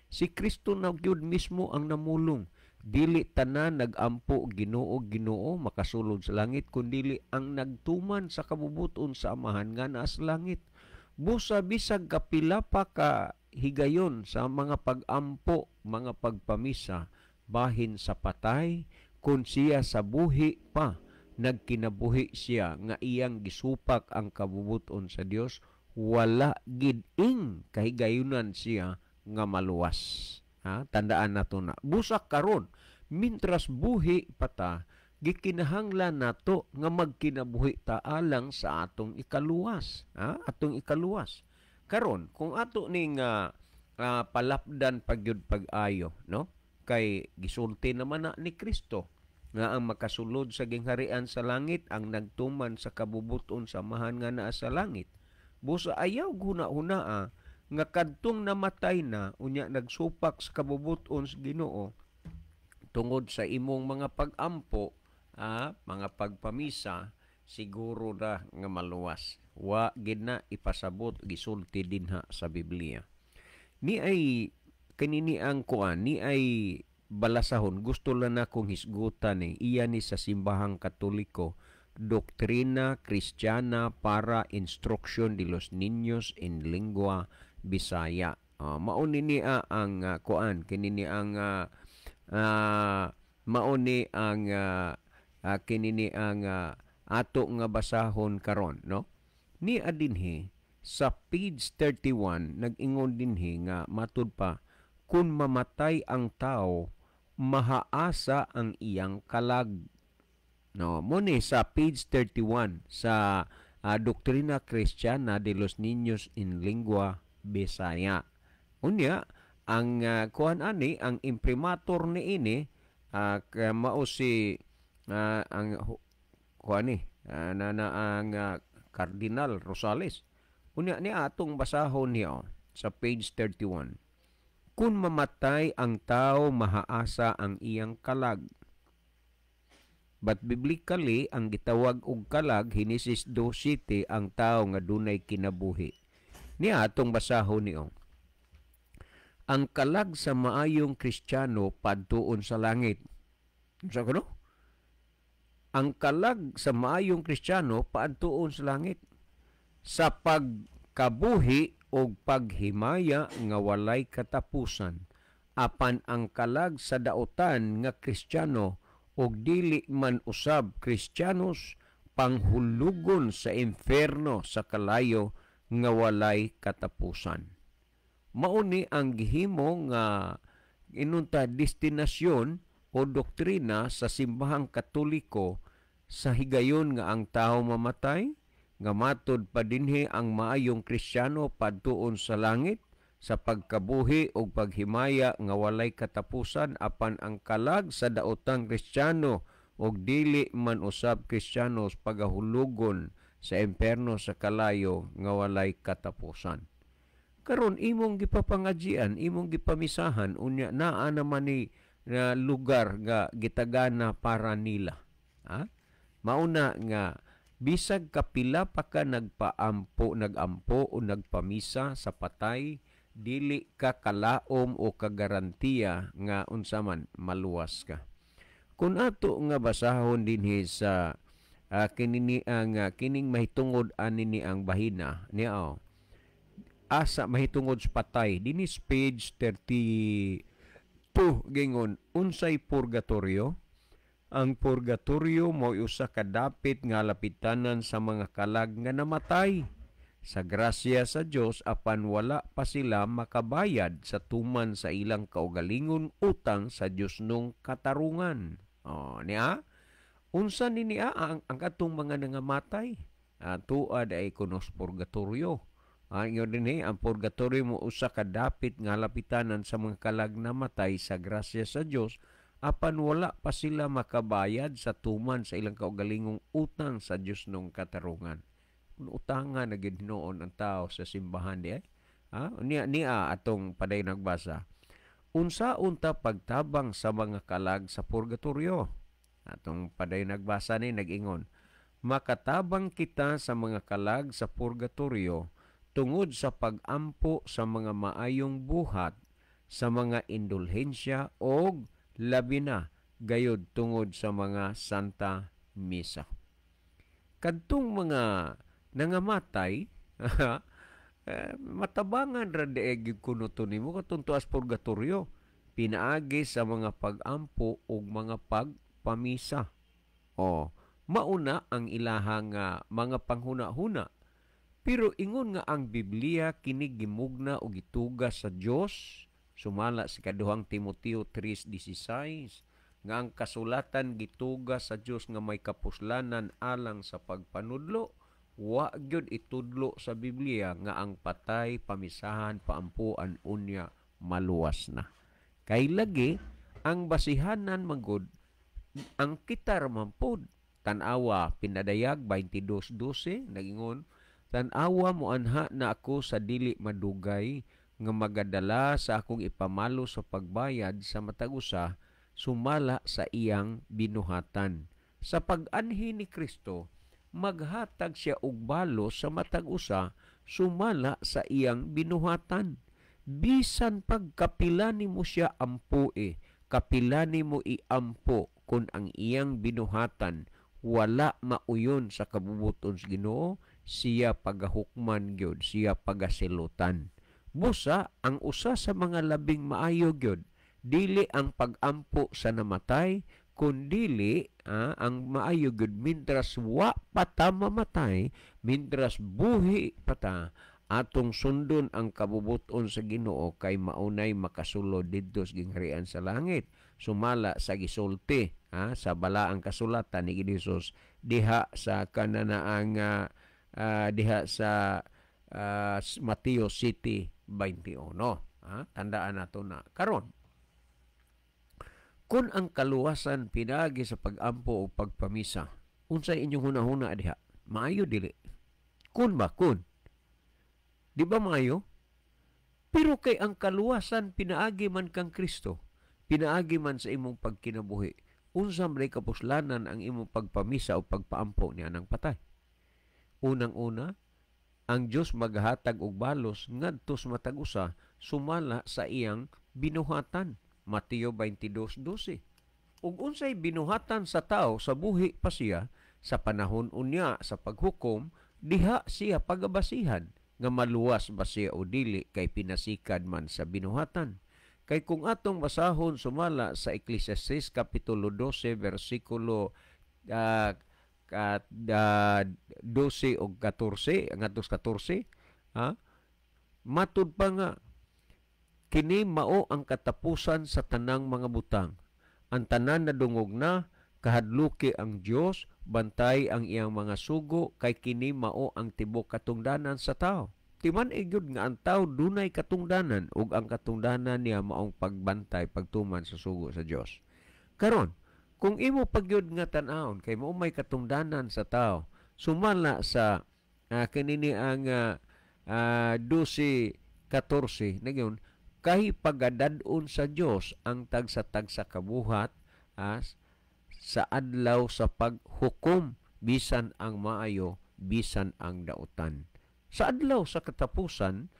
Si Kristo na gyud mismo ang namulong, "Dili tanan nagampo, 'Ginoo, Ginoo,' makasulod sa langit, kundili ang nagtuman sa kabubuton sa Amahan nga naa sa langit." Busa bisag kapila pa ka higayon sa mga pag-ampo, mga pagpamisa bahin sa patay, kung siya sa buhi pa nagkinabuhi siya nga iyang gisupak ang kabubuton sa Dios, wala gid ing kahigayunan siya nga maluwas. Ha? Tandaan nato na. Busak karon, mintras buhi pata, gikinahanglan nato nga magkinabuhi ta alang sa atong ikaluwas. Ha? Atong ikaluwas. Karon, kung ato ning palapdan pagyud pag-ayo, no? Kay gisulti naman na ni Kristo nga ang makasulod sa gingharian sa langit ang nagtuman sa kabubuton sa Amahan nga naa sa langit. Busa ayaw guna-hunaa nga kadtong namatay na unya nagsupak sa kabubuton sa Ginoo tungod sa imong mga pag-ampo, mga pagpamisa, siguro na nga maluwas. Wa gid na ipasabot gisulti dinha sa Biblia. Ni ay kanini ang kuan, ni ay balasahon, gusto lang na kong hisgutan eh. Iya ni sa Simbahang Katoliko, Doctrina Cristiana para Instrucción de los Niños en Lengua Bisaya. Mao ni niya ang kuan, kini ni ang mao ni ang kini ni ang ato nga basahon karon, no? Ni adinhi sa page 31, nag-ingon dinhi nga matud pa, kun mamatay ang tao, mahaasa ang iyang kalag. No, mo ni sa page 31 sa Doctrina Cristiana de los Niños en Lengua Bisaya. Unya, ang kuan ani, ang imprimatur ni ini mao si ang kuan ni na, na ang Cardinal Rosales. Unya ni atong basahon niya sa page 31. Kung mamatay ang tao, mahaasa ang iyang kalag. But biblically, ang gitawag og kalag, Henesis 2:7, ang tao nga dunay kinabuhi. Niya atong basahon niyo. Ang kalag sa maayong Kristiyano padtuon sa langit. Sa kuno? Ang kalag sa maayong Kristiyano padtuon sa langit. Sa pagkabuhi og paghimaya nga walay katapusan. Apan ang kalag sa daotan nga Kristiyano og dili man usab Kristiyanos, panghulugon sa impierno sa kalayo nga walay katapusan. Mao ni ang gihimo nga inunta destinasyon o doktrina sa Simbahang Katoliko sa higayon nga ang tao mamatay, nga matod pa dinhi ang maayong Kristiyano padtuon sa langit. sa pagkabuhi ug paghimaya nga walay katapusan, apan ang kalag sa daotang Kristiyano ug dili man usab Kristiyanos pagahulugon sa imperno sa kalayo nga walay katapusan. Karon imong gipapangajian, imong gipamisahan, unya naa naman ni na lugar nga gitagana para nila. Ha? Mauna nga bisag kapila pa ka nagpaampo, nagampo o nagpamisa sa patay, dili ka kalaom o kagarantiya nga unsa man maluwas ka. Kung ato nga basahon dinhi sa kinini ang kining mahitungod ani ni ang bahina niya, asa mahitungod sa patay dinhi page 32, gingon unsay purgatorio. Ang purgatorio mao usa ka dapit nga lapitanan sa mga kalag nga namatay sa grasya sa Dios apan wala pa sila makabayad sa tuman sa ilang kaugalingon utang sa Dios nung katarungan. Oh, niya unsa ni niya ang katong mga nangamatay tuad ay kunos purgatorio. Ingon dinhi, ang purgatorio mo usa ka dapit nga lapitanan sa mga kalag namatay sa grasya sa Dios apan wala pa sila makabayad sa tuman sa ilang kaugalingong utang sa Dios nung katarungan. Utangan na gid noon ang tao sa simbahan di ay. Ha? Niya niya atong paday nagbasa. Unsa unta pagtabang sa mga kalag sa purgatorio? Atong paday nagbasa ni nag-ingon, makatabang kita sa mga kalag sa purgatorio tungod sa pagampo sa mga maayong buhat, sa mga indulhensya og labi na gayod tungod sa mga Santa Misa. Kadtong mga nangamatay, matabangan ra diay kuno to nimo katong tuas purgatorio pinaagi sa mga pagampo ug mga pagpamisa. O mauna ang ilahang mga panghuna-huna. Pero ingon nga ang Biblia kini gimugna og gitugas sa Dios, sumala sa kaduhang Timoteo 3:16 nga ang kasulatan gitugas sa Dios nga may kapuslanan alang sa pagpanudlo. Wa gyud itudlo sa Biblia nga ang patay pamisahan paampuan unya maluwas na. Kay lagi ang basihanan manggod ang kita ra man pod. Tan-awa pinadayag 22:12 nagingon, tan-awa moanha na ako sa dili madugay nga magadala sa akong ipamalo sa pagbayad sa matag usa sumala sa iyang binuhatan. Sa pag-anhi ni Kristo, maghatag siya og balos sa matag usa sumala sa iyang binuhatan. Bisan pagkapila nimo siya ampoe, kapila nimo iampo kun ang iyang binuhatan wala mauyon sa kabubuton sa Ginoo, siya pagahukman gyud, siya pagasilutan. Busa ang usa sa mga labing maayo gyud dili ang pagampo sa namatay, kundili ang maayo gyud mintras wa pa ta mamatay, mintras buhi pa ta, atong sundon ang kabubuton sa Ginoo kay maunay makasulod didto sa gingharian sa langit. Sumala sa gisulti sa balaang kasulatan ni Jesus diha sa kananaang diha sa Mateo 7:21. Tandaan nato na karon. Kung ang kaluwasan pinaagi sa pagampo o pagpamisa, unsay inyong hunahuna diha? Maayo dili? Kun ba kun? Di ba maayo? Pero kay ang kaluwasan pinaagi man kang Kristo, pinaagi man sa imong pagkinabuhi, unsa man kapuslanan ang imong pagpamisa o pagpaampo niya ng patay? Unang-una, ang Dios maghatag og balos ngadto sa matag usa sumala sa iyang binuhatan. Mateo 22:12. Ug unsay binuhatan sa tao sa buhi pa siya sa panahon unya sa paghukom, diha siya pagabasihan nga maluwas ba siya o dili kay pinasikad man sa binuhatan. Kay kung atong basahon sumala sa Ecclesiastes kapitulo 12 versikulo 12 og 14 ngadto sa 14, matud pa nga kini mao ang katapusan sa tanang mga butang. Ang tanan nadungog na, kahadluki ang Dios, bantay ang iyang mga sugo, kay kini mao ang tibok katungdanan sa tao. Timan-i gyud nga ang tao dunay katungdanan ug ang katungdanan niya maong pagbantay, pagtuman sa sugo sa Dios. Karon, kung imo pagyud nga tan-awon kay mao may katungdanan sa tao, sumala sa kinini ang 12:14 nagyon, kay pagadad-on sa Dios ang tagsa-tagsa kabuhat sa adlaw sa paghukom, bisan ang maayo bisan ang dautan. Sa adlaw sa katapusan,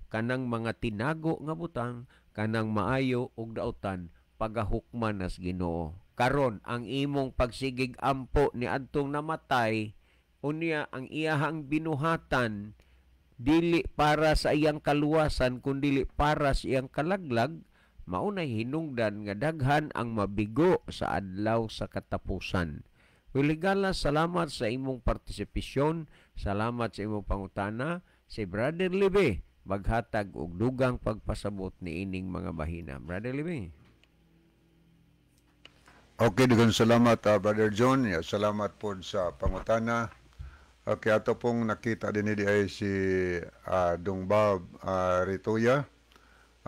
kanang mga tinago nga butang, kanang maayo ug dautan, pagahukman nas Ginoo. Karon ang imong pagsigig ampo ni adtong namatay, unya ang iyahang binuhatan dili para sa iyang kaluwasan kundili para sa iyang kalaglag, maunay hinungdan nga daghan ang mabigo sa adlaw sa katapusan. Wiligala, salamat sa imong partisipasyon, salamat sa imong pangutana. Si Brother Libe maghatag og dugang pagpasabot niining mga bahina. Brother Libe. Okay, daghang salamat Brother John. Yeah, salamat po sa pangutana. Okay, ato pong nakita din ni ay si Dong Bob Rituya.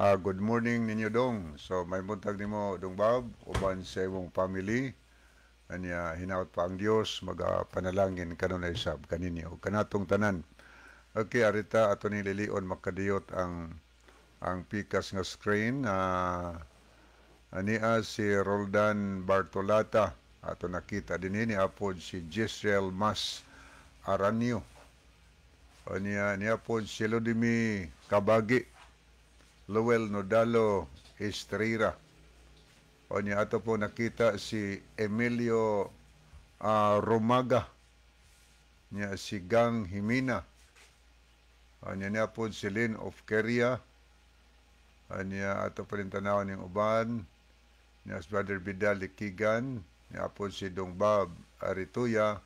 Good morning ninyo, Dong. So may buntag nimo, Dong Bob, uban sa imong family. Anya hinaut pa ang Dios magapanalangin kanunay sab kaninyo kanatong tanan. Okay, arita ato ni lilion makadiyot ang pikas nga screen. Ania si Roldan Bartolata ato nakita din ni apod si Giselle Mas Aranio. Ania niya pod si Lodimi Kabagi, Lowell Nodalo Estrera. Onya ato po nakita si Emilio Romaga, niya si Gang Himina. Onya niya po si Lynn of Keria. Onya ato pa rin tanawon yung uban, niya si Brother Vidal Likigan, niya po si Dong Bob Arituya,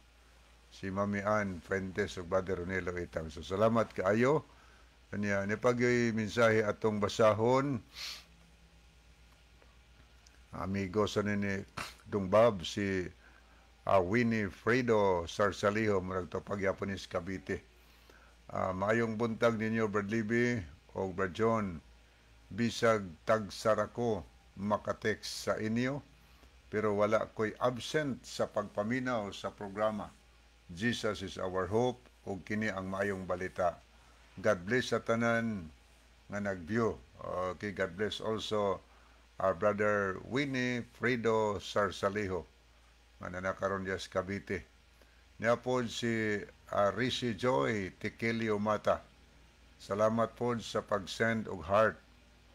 si Mami Ann Fuentes ug Brother Ronelo Itang. So salamat kaayo. Onya ni pagyoy mensahe atong basahon. Amigo sa nini Dong Bob si Winnie Fredo Sarsaliho, murag to pagyapon ni Cavite. Maayong buntag ninyo, Brad Libby o Brad John. Bisag tagsara ko makatext sa inyo, pero wala ko'y absent sa pagpaminaw sa programa. Jesus is our hope ug kini ang maayong balita. God bless sa tanan nga nag-view. Okay, God bless also our brother Winnie Fredo Sarsaliho nga nanakaron diya sa Cavite. Niya po si Rishi Joy Tiquilio Mata. Salamat po sa pag-send og heart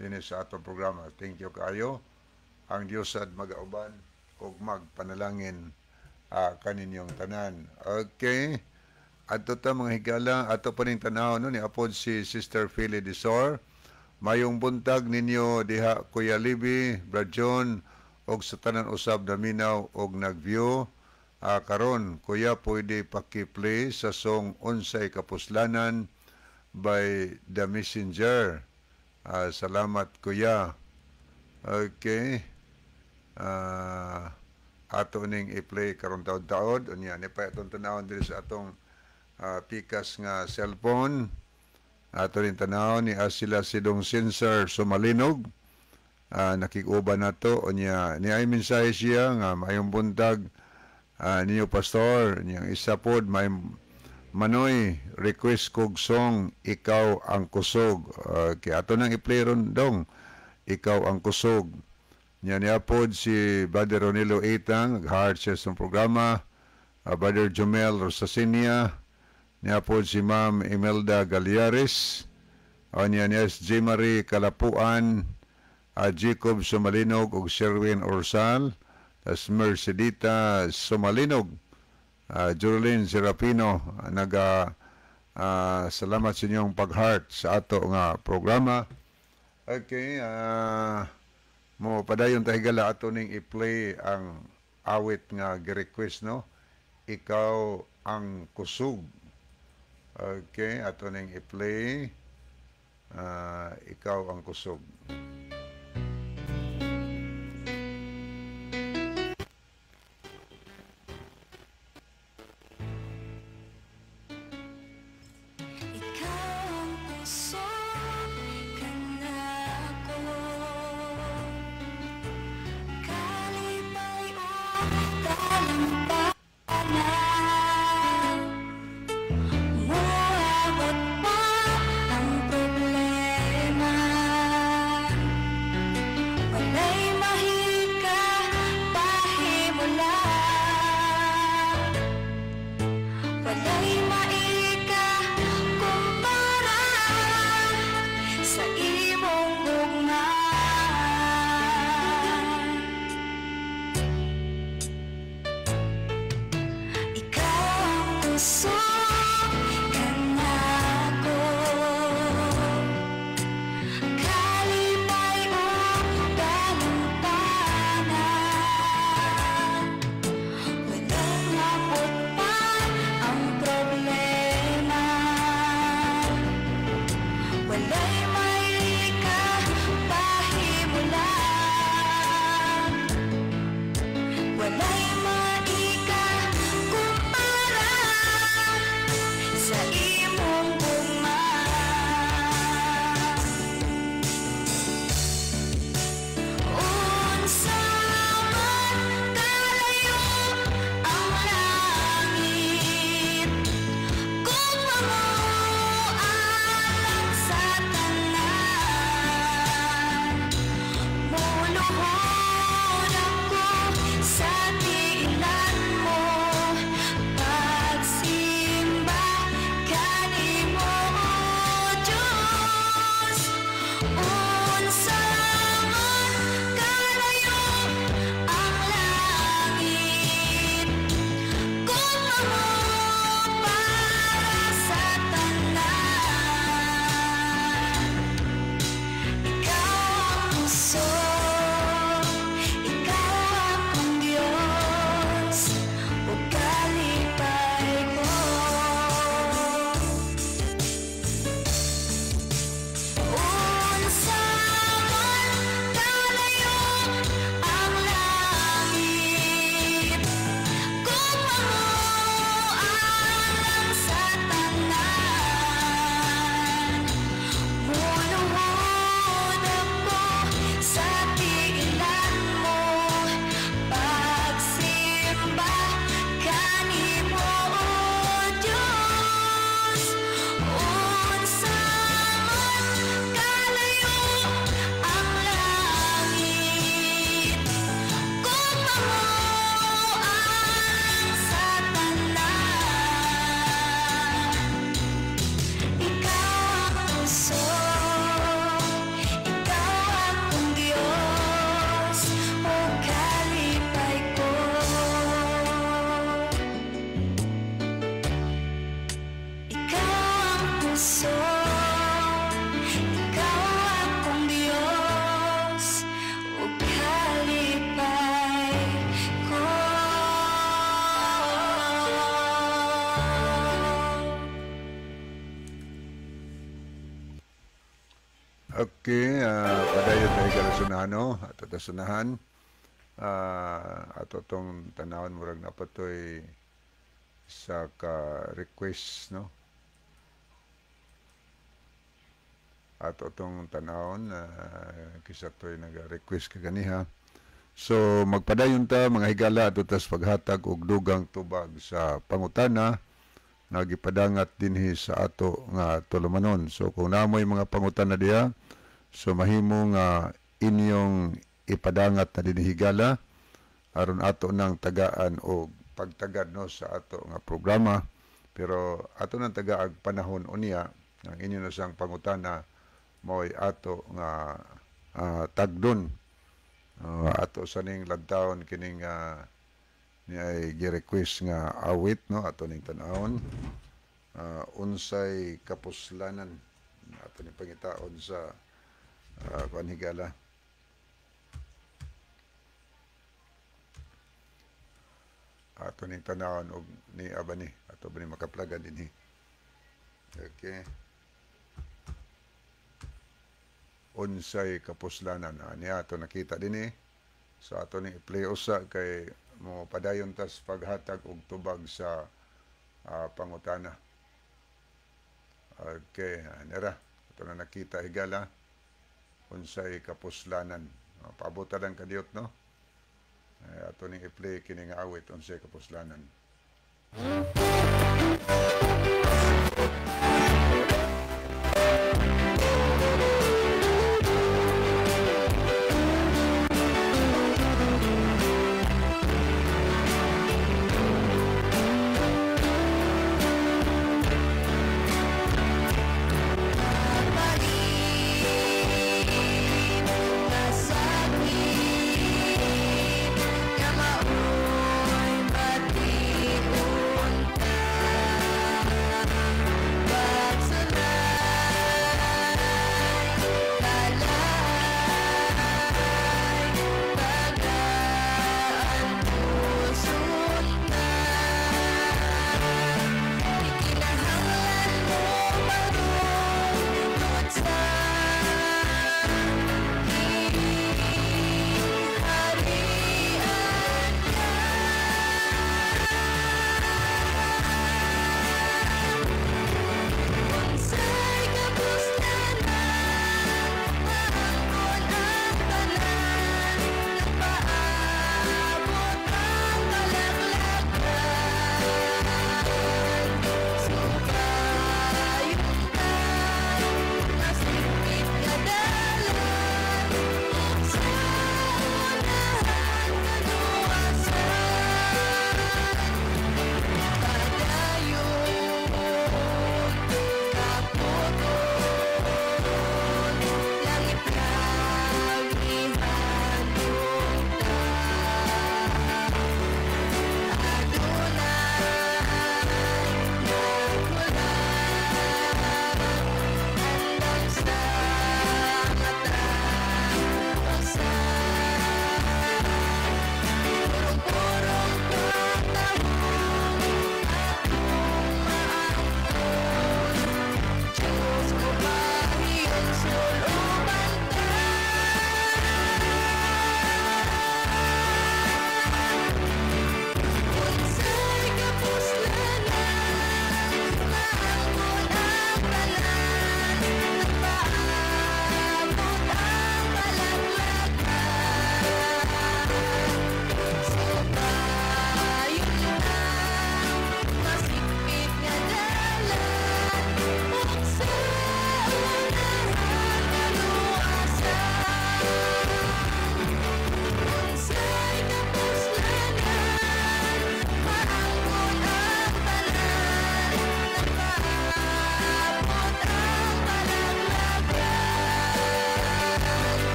dinhi sa atong programa. Thank you kaayo. Ang Dios sad magauban ug magpanalangin kaninyong tanan. Okay. Adto ta mga higala, ato pa ning tan-aw no ni apod si Sister Philly Desor. Mayong buntag ninyo diha Kuya Libby, Brad John og sa tanan usab naminaw og nag-view. Karon kuya, pwede paki-play sa song Unsay Kapuslanan by The Messenger. Salamat kuya. Okay. Ato ning i-play karon taod-taod. Unya ni pa atong tanawon diri sa atong pikas nga cellphone. Ato rin tanaw ni sila si Dong Sensor Sumalinog. Nakikuban nato. Unya ni ay mensahe siya nga maayong buntag ninyo pastor. Niyang isa pod may Manoy request kog song Ikaw ang Kusog. Kay ato nang i-play ron, Dong. Ikaw ang Kusog. Niya niya pod si Brother Ronilo Itang, heart siya sa programa. Brother Jomel Rosasinia. Niya po si Ma'am Imelda Galiares. Niya niya si J. Marie Kalapuan, Jacob Sumalinog ug Sherwin Orsal, tas Mercedita Sumalinog, Jurlene Serapino, naga salamat sa inyong pag-heart sa ato nga programa. Okay, mo padayon ta higala ato ning i-play ang awit nga gi-request no. Ikaw ang Kusog. Okay, ato ning i-play Ikaw ang Kusog. Ikaw ang Kalumpana. Muabot pa ang problema, walay mahika pahimula, walay maika kumpara sa imong gugma. Ikaw ang kusog kanako, kalipay ug kalumpana. Walang mabot pa ang problema, walay maika pahimula, walay maika kumpara sa imong gugma. Unsa man kalayo ang langit, kung mamualang sa tanan, muluhod ako sa tiilan mo, pagsimba kanimo, O Diyos. Unsa man kalayo ang langit, kung para sa tanan, ikaw ang kusog, ikaw akong Diyos, ug kalipay ko. Unsa man kalayo ang langit, kung mamualang sa tanan, muluhod ako sa tiilan mo, pagsimba kanimo, O Diyos. Unsa man kalayo ang langit, kung mamualang sa tanan, ikaw ang kusog, ikaw akong Diyos, ug kalipay ko. Ikaw ang kusog, ikaw akong Diyos, ug kalipay ko. Okay, padayon tayo kalasunahan, no? Ato tasunahan. Ato tong tanawon murag napatoy sa ka-request, no? Ato tong tanawon, kisa to'y nag-request kaganiha. So magpadayon ta mga higala ato tas paghatag og dugang tubag sa pangutana nga gipadangat dinhi sa ato nga tulumanon. So kung namoy mga pangutana diha, so mahimo nga inyong ipadangat na dinhi higala aron ato nang tagaan og pagtagad, no, sa ato nga programa. Pero ato nang tagaag panahon unya ang inyo na sang pangutana mao'y ato nga tagdon. Ato sa ning lantawon kining ni ay gi-request nga awit, no, ato ning tan-awon. Unsay kapuslanan ato ning pangitaon sa kuan higala. Ato ning tan-awon og ni abani ato ba ni makaplagan dinhi. Okay. Unsay kapuslanan niya ato nakita dinhi. So ato ning i-play usa kay mo padayon tas paghatag og tubag sa pangutana. Okay, nira ato na nakita higala unsay kapuslanan. Paabota lang kadiyot, no. Ato ning i-play kini nga awit unsay kapuslanan.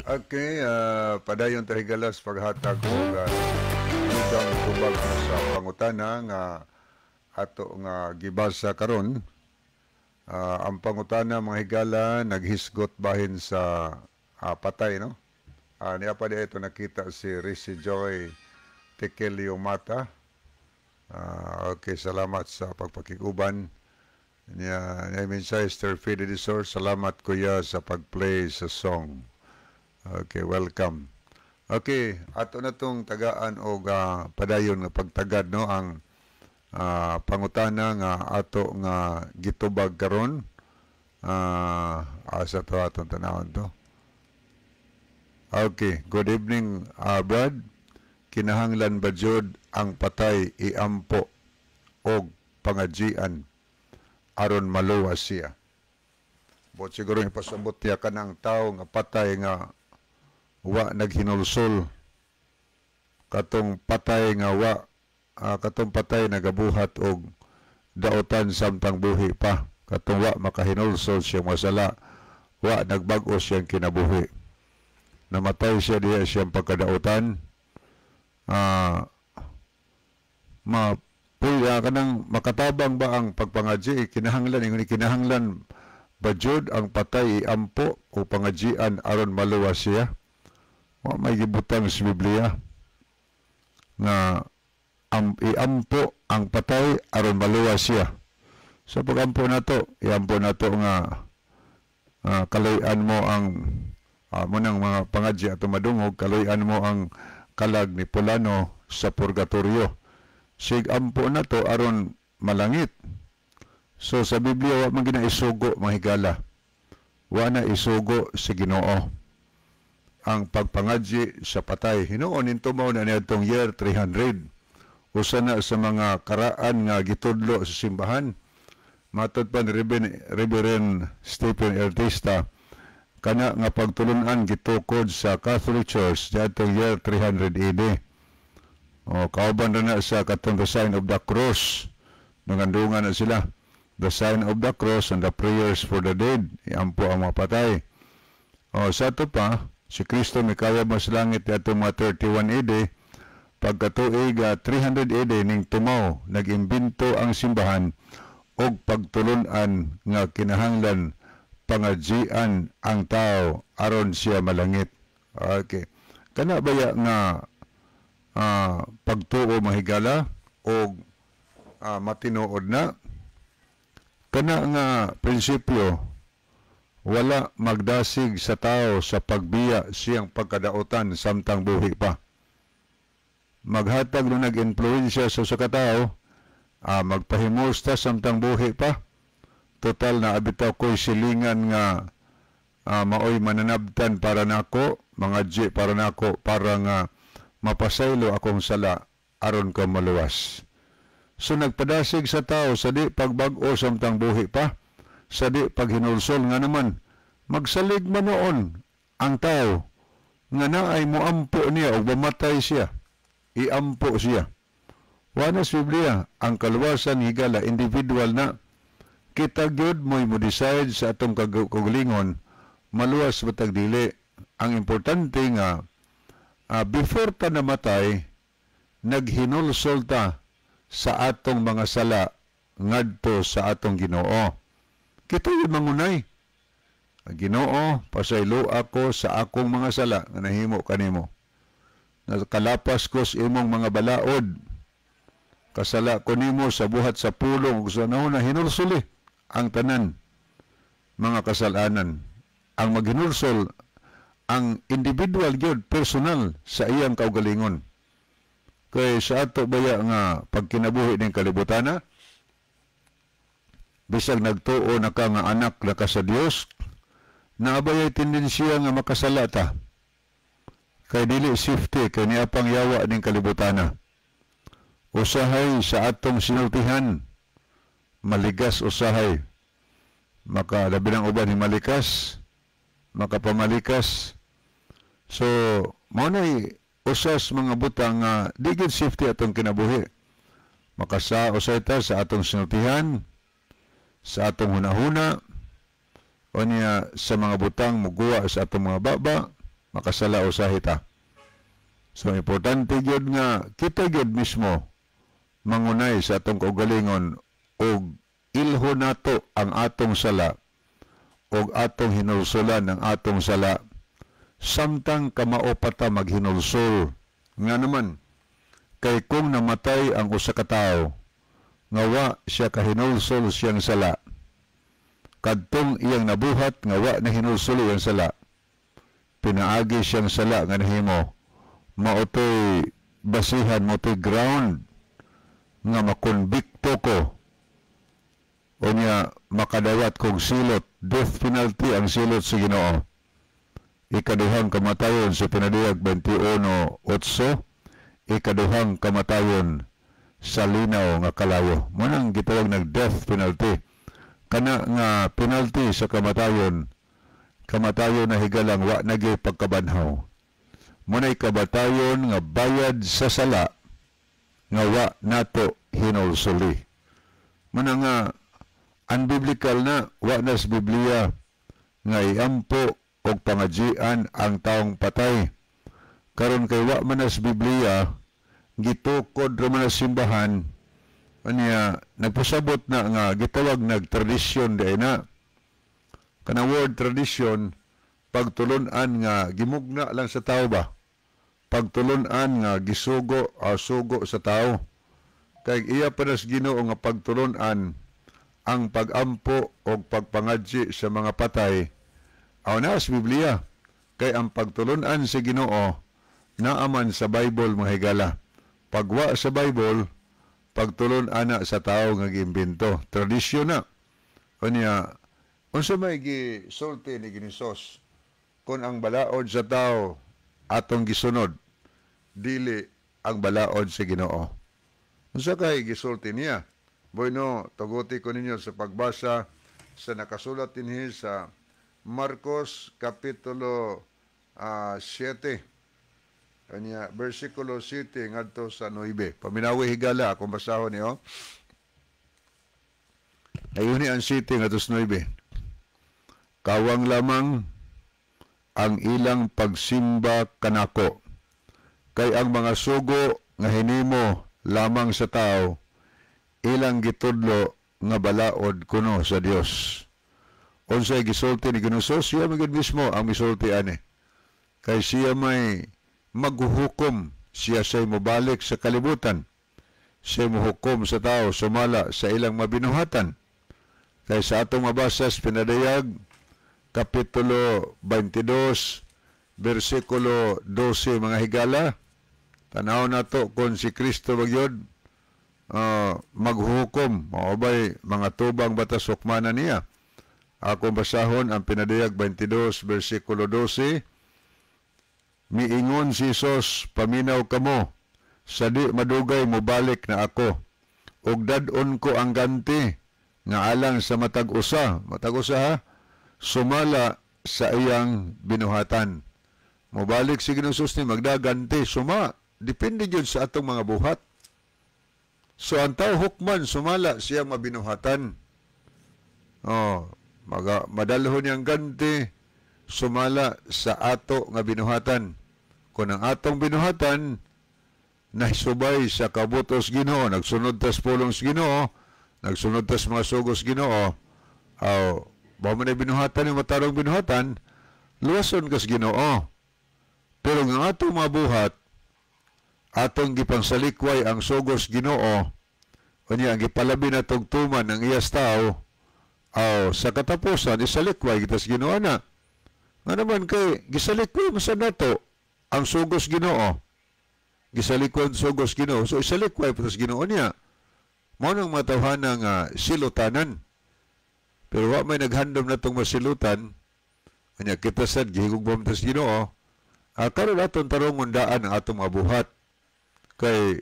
Okay, padayon ta higalas paghatag og dugang tubag sa pangutana nga ato nga gibasa karon. Ang pangutana mga higala naghisgot bahin sa patay, no? Niya pa di ito nakita si Rishi Joy Tekelio Mata. Okay, salamat sa pagpakikuban. Niya mensahe Sir Fede Disor, salamat kuya sa pagplay sa song. Okay, welcome. Okay, ato na tong tagaan og padayon nga pagtagad, no, ang pangutana nga ato nga gitubag karon. Asa to atong tanawon to. Okay, good evening, Brad. Kinahanglan ba jud ang patay iampo og pangajian aron maluwas siya? Bot siguro ipasabot niya kanang tao nga patay nga wa naghinulsol, katong patay nga wa katong patay nagabuhat og daotan samtang buhi pa, katong wa makahinulsol siyang masala, wa nagbag-o siyang kinabuhi, namatay siya diha siyang pagkadaotan. Mapulya kanang makatabang ba ang pagpangadji? Kinahanglan ingon kinahanglan Bajod ang patay iampo o pangajian aron maluwas siya? Wa may gibutang sa Biblia nga iampo ang patay aron maluwas siya. Sa pagampo nato, iampo nato nga kaluy-an mo ang munang mga pangadji ato madungog, kaluy-an mo ang kalag ni pulano sa purgatorio. Sig ampo nato aron malangit. So sa Biblia wa man ginaisugo, mga higala. Wa na isugo si Ginoo ang pagpangadji sa patay. Hinuon nito mao na niadtong year 300. Usa na sa mga karaan nga gitudlo sa simbahan. Matod pa ni Reverend Stephen Artista, kana nga pagtulunan gitukod sa Catholic Church niadtong year 300 AD. O kauban na sa katong the sign of the cross. Nangandungan na sila. The sign of the cross and the prayers for the dead. Iampo ang mga patay. O sa ato pa, si Kristo mikayab mas langit niadtong mga 31 AD. Pagkatuig 300 AD ning tumaw, nag-imbento ang simbahan og pagtulunan nga kinahanglan pangajian ang tao aron siya malangit. Okay. Kana baya nga pagtuo, mahigala, og matinuod na? Kana nga prinsipyo wala magdasig sa tao sa pagbiya siyang pagkadautan samtang buhi pa. Maghatag no nag-influensya sa usa ka tawo, magpahimos ta samtang buhi pa. Total na abitaw ko'y silingan nga maoy mananabtan para nako, mga para nako, para nga mapasaylo akong sala aron ka maluwas. So nagpadasig sa tao sa di pagbag-o samtang buhi pa, sa di paghinulsol, nga naman magsalig man noon ang tao nga naay moampo niya o mamatay siya, iampo siya. Wala sa Biblia. Ang kaluwasan, higala, individual na. Kita gyud mo'y mo decide sa atong kagalingon, maluwas ba tag dili. Ang importante nga before ta namatay, naghinulsol ta sa atong mga sala ngadto sa atong Ginoo. Kita yung mangunay. Ang Ginoo, pasaylo ako sa akong mga sala nga nahimo kanimo. Kalapas ko sa imong mga balaod. Kasala ko nimo sa buhat sa pulong ug sa nahuna. Hinulsuli ang tanan mga kasalanan. Ang maghinulsol ang individual gyud, personal sa iyang kaugalingon. Kay sa ato baya nga pagkinabuhi ning kalibutana, bisag nagtuo na ka nga anak na ka sa Dios, naabayay tendensiya nga makasala ta. Kay dili safety kay niya pang yawa ning kalibutana. Usahay sa atong sinultihan, maligas usahay. Maka labi ng uban malikas, makapamalikas. So, mao na'y usas mga butang nga di gyud safety atong kinabuhi. Makasa usay ta sa atong sinultihan, sa atong hunahuna, o niya sa mga butang muguwa sa atong mga baba, makasala usahay ta. So, importante gyud nga kita gyud mismo mangunay sa atong kaugalingon og ilho nato ang atong sala og atong hinulsulan ang atong sala samtang kamao pa ta maghinulsol. Nga naman, kay kung namatay ang usa ka tawo nga wa siya kahinulsol siyang sala, kadtong iyang nabuhat nga wa nahinulsol iyang sala, pinaagi siyang sala nga nahimo, maotoy basihan, maotoy ground nga makonbikto ko o niya makadawat kog silot, death penalty ang silot sa Ginoo. Ikaduhang kamatayon sa Pinaduyag 21:8, ikaduhang kamatayon sa linaw nga kalayo. Munang gitawag nag death penalty. Kana nga penalty sa kamatayon, kamatayon na higalang wa nagyoy pagkabanhaw. Muna'y kabatayon nga bayad sa sala nga wa nato hinulsuli. Muna nga unbiblical na, wa na sa Biblia nga iampo og pangajian ang taong patay. Karon kay wa man na sa Biblia, gitukod ra man sa simbahan, anya nagpasabot na nga gitawag nagtradisyon di na. Kanang word tradition, pagtulunan nga gimugna lang sa tao ba? Pagtulunan nga gisugo, sugo sa tao. Kay iya pa nas Ginoo nga pagtulunan ang pagampo o pagpangadji sa mga patay. Aw na sa Biblia. Kay ang pagtulunan sa Ginoo naaman sa Bible, mga higala. Pagwa sa Bible, pagtulon ana sa tao nga giimbento. Tradisyon na. Unya, unsa may gisulti ni Ginisos kung ang balaod sa tao atong gisunod, dili ang balaod sa Ginoo? Unsa kay gisulti niya? Bueno, tuguti ko ninyo sa pagbasa sa nakasulat dinhi sa Marcos Kapitulo 7. Kanya, versikulo 7 ngadto sa 9. Paminawi, higala, akong basahon niyo. Ayun ni ang 7 ngadto sa 9. "Kawang lamang ang ilang pagsimba kanako. Kay ang mga sugo nga hinimo lamang sa tao, ilang gitudlo nga balaod kuno sa Dios." Unsay gisulti ni Ginoong? Siya man gyud mismo ang misulti ani. Kay siya may maghuhukom, siya say mobalik sa kalibutan. Siya mohukom sa tao sumala sa ilang mabinuhatan. Kay sa atong mabasa sa Pinadayag, Kapitulo 22, versikulo 12, mga higala, tanaw nato kung si Kristo bagyod maghuhukom, mao bay mga tubang batas hukmana niya. Akong basahon ang Pinadayag 22, versikulo 12. Miingon si Jesus, "Paminaw kamo, sa di madugay mobalik na ako. Ug dad-on ko ang ganti nga alang sa matag usa," matag usa ha, "sumala sa iyang binuhatan." Mobalik si Ginoong Jesus ni magdaganti suma, depende jud sa atong mga buhat. So ang tao hukman sumala siya mabinuhatan. Oh, maga, madalhon niyang ganti sumala sa ato nga binuhatan. Kung ang atong binuhatan nahisubay sa kabutos Ginoo, nagsunod tas pulong sa Ginoo, nagsunod tas mga sugos Ginoo, aw ba man ay binuhatan yung matarong binuhatan, luwason kas Ginoo. Pero nga atong mga buhat, atong gipangsalikway ang sugos Ginoo, unya ang gipalabi na tuman ang iyas tao, aw sa katapusan isalikway kita sa Ginoo na. Nga naman kay gisalikway man sa nato ang sugos Ginoo. Gisalikway ang sugos Ginoo. So isalikway pa sa Ginoo niya. Mao nang matawhana nga silutanan. Pero wa may naghandom na itong masilutan, kanya kita sad gihigugmam tas Ginoo. Karon aton tarungon daan ang atong mga buhat. Kay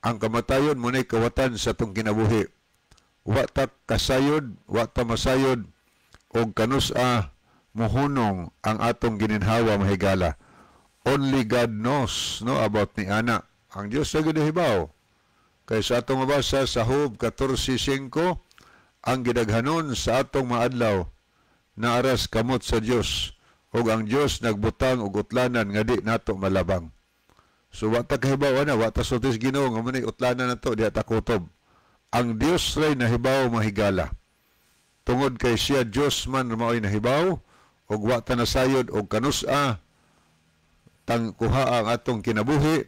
ang kamatayon mo na'y kawatan sa atong kinabuhi. Wa ta kasayod, wa ta masayod, og kanus-a mohunong ang atong gininhawa, mahigala. Only God knows, no, about ni ana. Ang Dios sa hibaw. Kay sa atong mabasa sa Job 14:5, ang gidaghanon sa atong maadlaw naaras kamot sa Dios ug ang Dios nagbutang og utlanan nga di nato malabang. So wa ta kahibaw ana, wa ta sulti sa Ginoo nga mo utlanan nato diha ta kutob. Ang Dios ray nahibaw, mahigala. Tungod kay siya Dios man mao'y nahibaw ug wa ta nasayod og kanus-a tang kuha ang atong kinabuhi,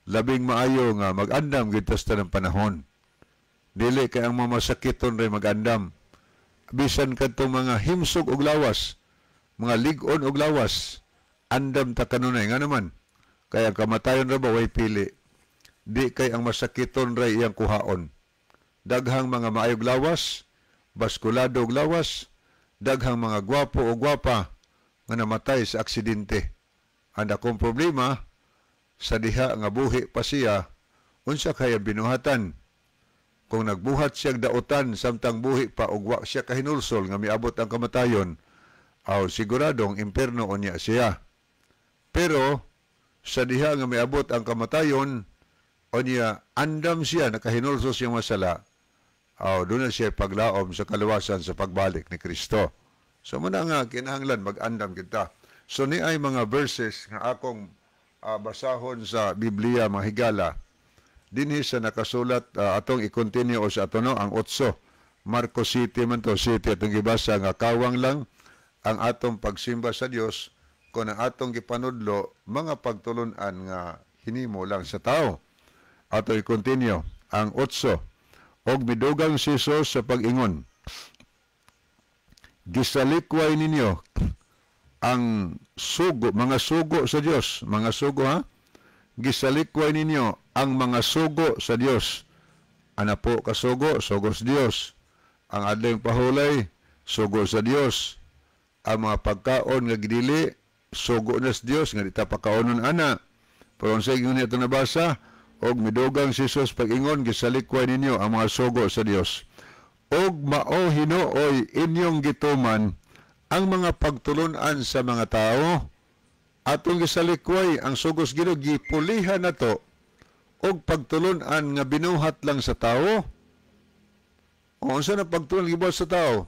labing maayo nga mag-andam gyud ta sa tanang panahon. Dili kay ang mamasakiton ray mag-andam. Bisan kadtong mga himsog og lawas, mga lig-on og lawas, andam ta kanunay. Nga naman, kay ang kamatayon ra ba way pili. Di kay ang masakiton ray iyang kuhaon. Daghang mga maayog lawas, baskulado og lawas, daghang mga gwapo o gwapa nga namatay sa aksidente. Ang akong problema, sa diha nga buhi pa siya, unsa kaya binuhatan? Kung nagbuhat siyang dautan samtang buhi pa ug wa siya kahinulsol nga miabot ang kamatayon, aw siguradong imperno unya siya. Pero sa diha nga miabot ang kamatayon, unya andam siya nakahinulsol siyang masala, aw doon na siya paglaom sa kaluwasan sa pagbalik ni Kristo. So muna nga kinahanglan mag-andam kita. So ni ay mga verses nga akong basahon sa Biblia, mga higala. Dinhi sa nakasulat, atong i-continue o sa ato no ang 8. Marcos City man to, city atong gibasa nga kawang lang ang atong pagsimba sa Dios kung ang atong gipanudlo mga pagtulunan nga hinimo lang sa tao. Ato i-continue ang 8. Og midugang si Jesus sa pag-ingon, gisalikway ninyo ang sugo, mga sugo sa Dios, mga sugo ha? Gisalikway ninyo ang mga sugo sa Dios. Ana po kasugo, sugo sa Dios. Ang adlay pahulay, sugo sa Dios. Ang mga pagkaon nga gidili, sugo na sa Dios nga di ta pakaonon ana. Pero ang ingon ito nabasa, og midugang si Jesus pag-ingon, gisalikway ninyo ang mga sugo sa Dios. Og mao hinuoy inyong gituman ang mga pagtulunan sa mga tao. Atong gisalikway ang sugos Ginoo, gipulihan nato og pagtulunan nga binuhat lang sa tao. O unsa na pagtulunan gibuhat sa tao?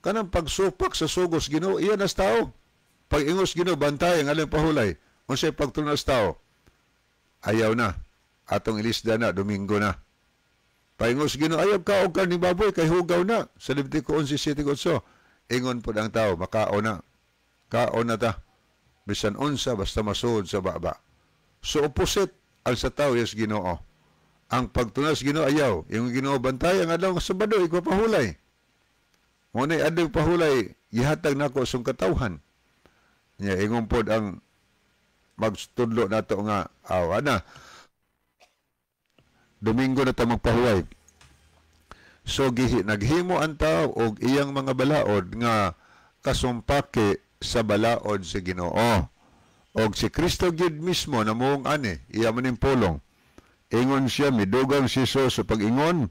Kanang pagsupak sa sugos Ginoo, iya na sa tao. Pag-ingos Ginoo, bantay ang alang pahulay. Unsay pagtulunan sa tao? Ayaw na. Atong ilisda na, Domingo na. Paingos Ginoo, ayaw ka og karning baboy kay hugaw na. Sa Levitico 11:7-8. Ingon pod ang tao, makao na. Kaon na ta. Bisan unsa basta masuod sa baba. So opposite ang sa tao yes Ginoo. Ang pagtunas Ginoo ayaw. Yung Ginoo bantay ang adlaw nga Sabado ikaw pahulay. Mo nay adlaw pahulay gihatag nako sa katawhan. Nya ingon pod ang magtudlo nato nga aw ana. Domingo na ta magpahuway. So naghimo ang tao og iyang mga balaod nga kasumpake sa balaod sa Ginoo. Og si Kristo gid mismo namuong ani, iya man ning pulong. Ingon siya, midugang si Jesus sa pag-ingon,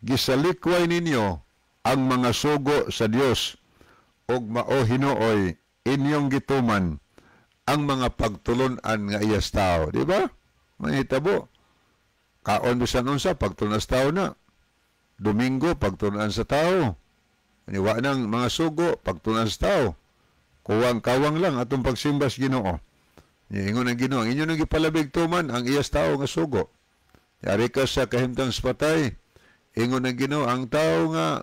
gisalikway ninyo ang mga sugo sa Dios og mao hinuoy inyong gituman ang mga pagtulunan nga iyas tao. Di ba? Mahitabo. Kaon bisan unsa, pagtulunan sa tao na. Domingo, pagtulunan sa tao. Aniwa nang mga sugo, pagtulunan sa tao. Kuwang-kawang lang atong pagsimba sa Ginoo. Ingon ang Ginoo, ang inyo nang gipalabig tuman ang iyas tao nga sugo. Yari ka sa kahimtang sa patay. Ingon ang Ginoo, ang tao nga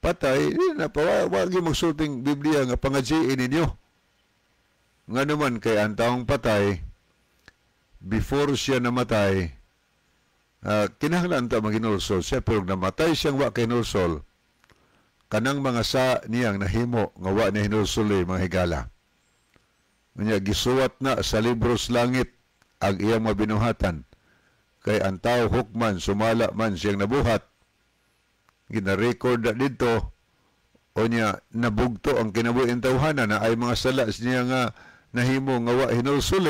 patay, di na pa, wag yung magsulting Biblia nga pangadyiin ninyo. Nga naman kay ang taong patay, before siya namatay, kinahanglan ta maghinulsol siya, pero namatay siyang wa kay hinulsol, kanang mga sa niyang nahimo nga wa ni hinulsol mga higala. Unya gisuwat na sa libros langit ang iyang mabinuhatan. Kay ang tao hukman sumala man siyang nabuhat. Gina-record na dito unya nabugto ang kinabuhi ang tawhana na ay mga sala niya nga nahimo nga wa hinulsol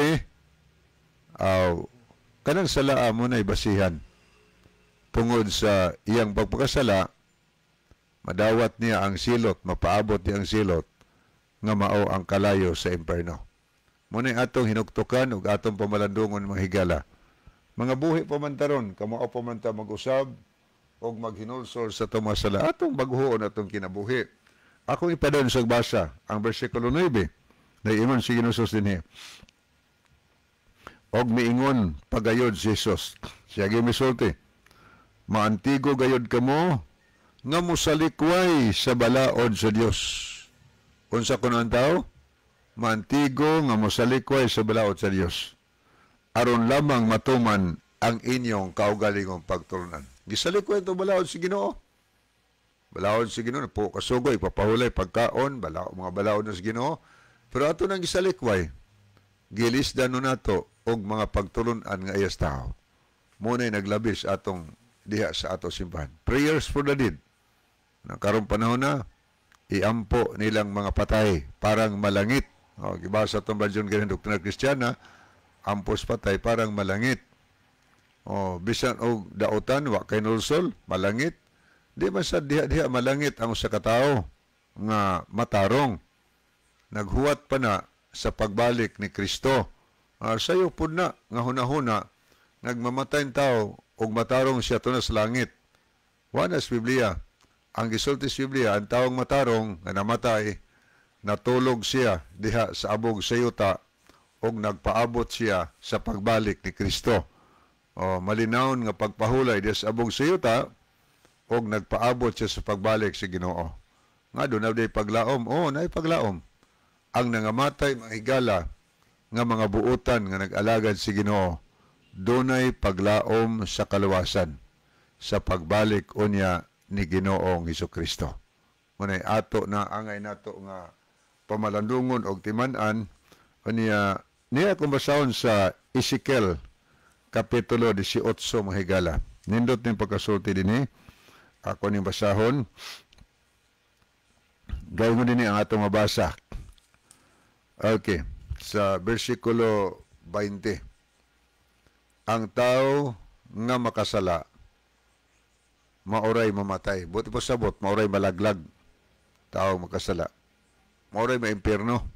kanang sala mo na ibasihan. Tungod sa iyang pagpakasala, madawat niya ang silot, mapaabot niya ang silot, nga mao ang kalayo sa imperno. Muna'y atong hinuktukan ug atong pamalandungon mga higala. Mga buhi pa man taron, kamao pa man ta mag-usab og maghinulsol sa atong mga sala, atong baguhoon atong kinabuhi. Akong ipadon sa basa ang bersikulo 9, naiingon si Ginoo Jesus dinhi. Og miingon pagayod si Jesus. Siya gyud misulti. Maantigo gayod kamo nga mosalikway sa balaod sa Dios. Unsa kuno ang tao? Maantigo nga mosalikway sa balaod sa Dios. Aron lamang matuman ang inyong kaugalingong pagtulunan. Gisalikway ito balaod si Ginoo. Balaod si Ginoo po kasugoy, papahulay pagkaon, balao, mga balaod na sa Ginoo. Pero ato nang gisalikway, gilisdan no nato og mga pagtulunan nga iyas tao. Muna'y naglabis atong diha sa ato simbahan. Prayers for the dead. Nakaroon panahon na, iampo nilang mga patay, parang malangit. O, gibasa itong Brad John ganyan, Doktrina Kristiyana, ampos patay, parang malangit. O, bisan og daotan, wa kay nulsol, malangit. Di man sa diha-diha malangit ang usa ka tawo nga matarong. Naghuwat pa na sa pagbalik ni Kristo. Sayo pud na nga hunahuna nagmamatay ang tao og matarong siya tuna sa langit. Wa na sa Biblia. Ang gisulti sa Biblia, ang taong matarong nga namatay, natulog siya diha sa abog sa yuta og nagpaabot siya sa pagbalik ni Kristo. O, malinawon nga pagpahulay diha sa abog sa yuta, Og nagpaabot siya sa pagbalik sa Ginoo. Nga doon na paglaom. Oo, na paglaom. Ang nangamatay, mga higala, nga mga buutan nga nag-alagad si Ginoo, dunay paglaom sa kaluwasan sa pagbalik unya ni Ginoong Hesus Kristo. Munay ato na angay nato nga pamalandungon og timan-an unya niya kung basahon sa Ezekiel kapitulo 18, mga higala. Nindot ning pagkasulti dinhi. Ako ning basahon. Gayon dinhi ang atong mabasa. Okay, sa bersikulo 20. Ang tao nga makasala maoray mamatay. Buti po sabot, maoray malaglag. Tao makasala, maoray maimpierno.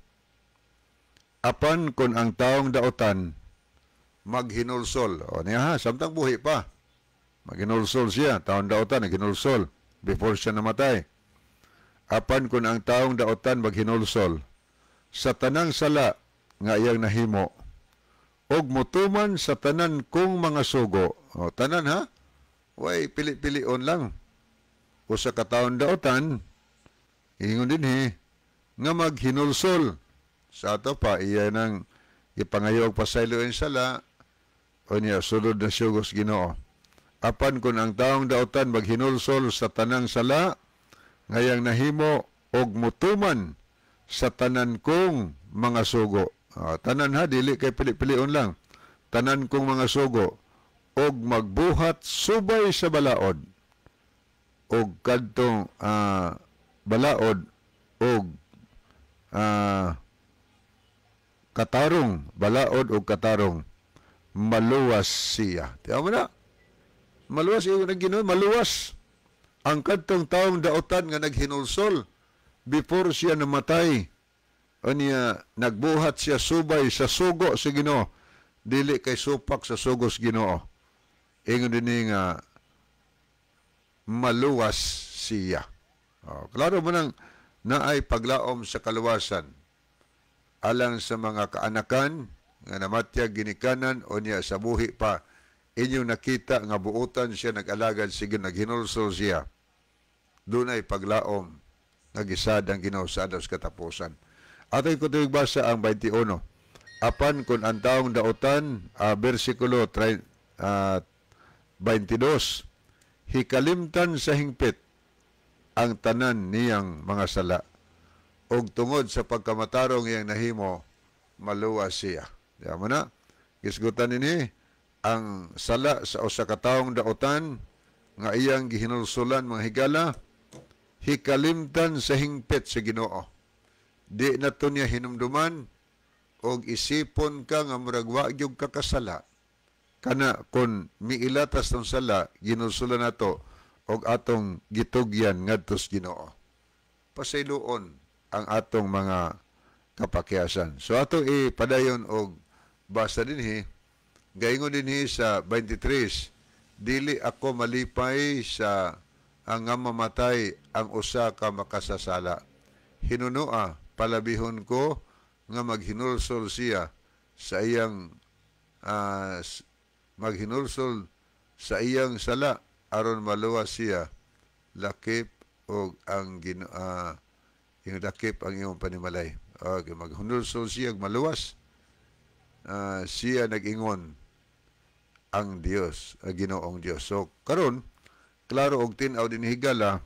Apan kung ang taong daotan maghinulsol. O niya ha, samtang buhi pa. Maghinulsol siya, taong daotan, naghinulsol before siya namatay. Apan kung ang taong daotan maghinulsol sa tanang sala nga iyang nahimo og mutuman sa tanan kong mga sugo. O, tanan ha? Way, pili-pilion lang. Usa ka taon daotan, ingon dinhi, nga maghinulsol. Sa ato pa, iya nang ipangayo og pasaylo ang sala, o niya, sulod na sugos Ginoo. Apan kung ang taong daotan maghinulsol sa tanang sala, ngayang nahimo og mutuman sa tanan kong mga sugo. Tanan ha, dili kay pili-pilion lang. Tanan kong mga sugo og magbuhat subay sa balaod og kadtong balaod og katarong, balaod og katarong, maluwas siya. Tiyan mo na. Maluwas iyo ng Ginoo, maluwas ang kadtong taong daotan nga naghinulsol before siya namatay. Unya nagbuhat siya subay sa sugo sa Ginoo, dili kay supak sa sugo sa Ginoo. Ingon dinhi nga maluwas siya. Oh, klaro mo nang naay paglaom sa kaluwasan alang sa mga kaanakan nga namatyag ginikanan o niya sa buhi pa inyong nakita nga buutan siya nag-alagad sige naghinulsol siya, dunay paglaom nagisad ang Ginoo sa adlaw sa katapusan. Atoy ko basa ang 21. Apan kung ang taong daotan, versikulo 22, hikalimtan sa hingpit ang tanan niyang mga sala og tungod sa pagkamatarong iyang nahimo, maluwas siya. Diya mo na, gisgutan nini ang sala sa usa ka taong daotan nga iyang gihinulsulan, mga higala, hikalimtan sa hingpit sa Ginoo. Di na to niya hinumduman og isipon ka nga murag wa gyud ka kasala. Kana kon miilatas tong sala, ginulsulan nato og atong gitugyan ngadto sa Ginoo. Pasayloon ang atong mga kapakyasan. So ato ipadayon og basa dinhi, gaingon dinhi sa 23, dili ako malipay sa ang nga mamatay ang usa ka makasasala. Hinunoa palabihon ko nga maghinulsol siya sa iyang maghinulsol sa iyang sala aron maluwas siya lakip og ang yung lakip ang iyong panimalay. Okay, maghinulsol siya maluwas. Siya nag-ingon ang Dios, ang Ginoong Dios. So karon klaro og tin-aw din higala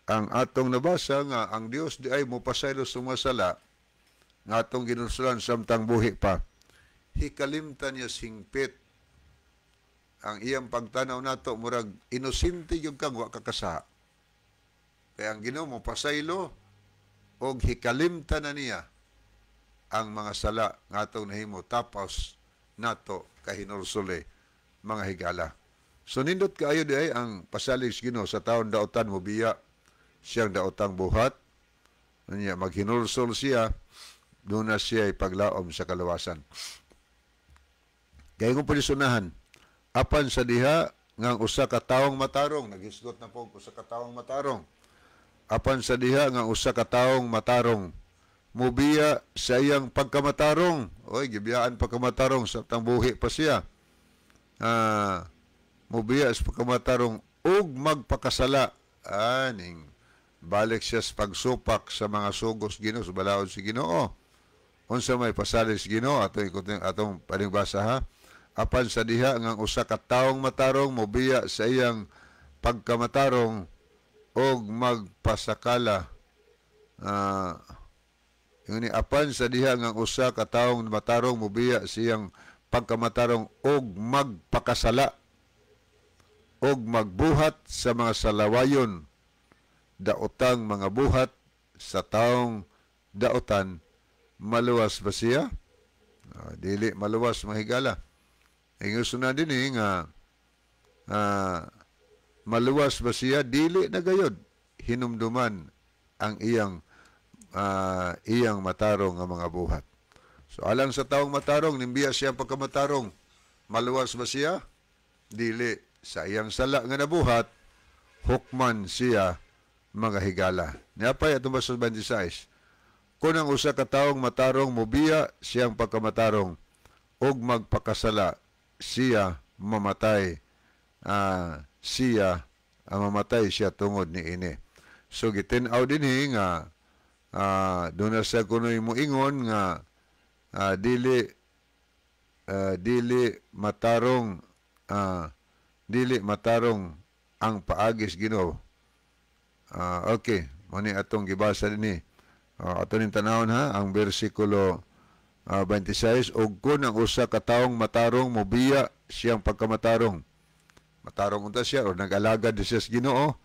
ang atong nabasa nga ang Dios di ay mopasaylo sa mga sala nga atong ginulsulan samtang buhi pa. Hikalimtan niya singpit ang iyang pagtanaw nato, murag inosente gyud kang wa ka kasala. Kaya ang Ginoo mopasaylo og hikalimtan na niya ang mga sala nga atong nahimo tapos nato kahinulsuli, mga higala. So nindot kaayo di ay ang pasalig sa Ginoo sa taon daotan mo biya siyang daotang buhat. Unya maghinulsol siya, doon na siya ipaglaom sa kaluwasan. Kaya kung pwede, apan sa diha nga ang usa ka taong matarong, naghisgot na po usa ka taong matarong. Apan sa diha nga usa ka taong matarong, mubiya sa iyang pagkamatarong. Oy, gibiyaan pagkamatarong sa buhi pa siya. Mubiya sa pagkamatarong. ug magpakasala, aning balik siya sa pagsupak sa mga sugos Ginoo, sa balaod si Ginoo. Unsa may pasalig sa Ginoo, atong ikutin, atong paningbasa ha. Apan sa diha nga ang usa ka taong matarong mobiya sa iyang pagkamatarong og magpasakala, yun ni, apan sa diha nga ang usa ka taong matarong mobiya sa iyang pagkamatarong og magpakasala og magbuhat sa mga salawayon, daotang mga buhat sa taong daotan, maluwas ba siya? Dili maluwas, mga higala. Ingon na din eh, nga maluwas ba siya? Dili na gayod. Hinumduman ang iyang matarong nga mga buhat. So alang sa taong matarong, nimbiya siya ang pagkamatarong, maluwas ba siya? Dili. Sa iyang sala nga nabuhat, hukman siya, mga higala. Niapay atong basa 26. Kung ang usa ka taong matarong mobiya siyang pagkamatarong ug magpakasala, siya mamatay. Siya mamatay siya tungod ni ini. So gitin-aw dinhi nga doon na sa kunoy moingon nga dili matarong dili matarong ang paagis Ginoo. Okay, mo ni atong gibasa dinhi. Ato ning tanawon ha ang bersikulo 26, ug kun ang usa ka taong matarong mobiya siyang pagkamatarong. Matarong unta siya o nag-alagad siya sa Ginoo,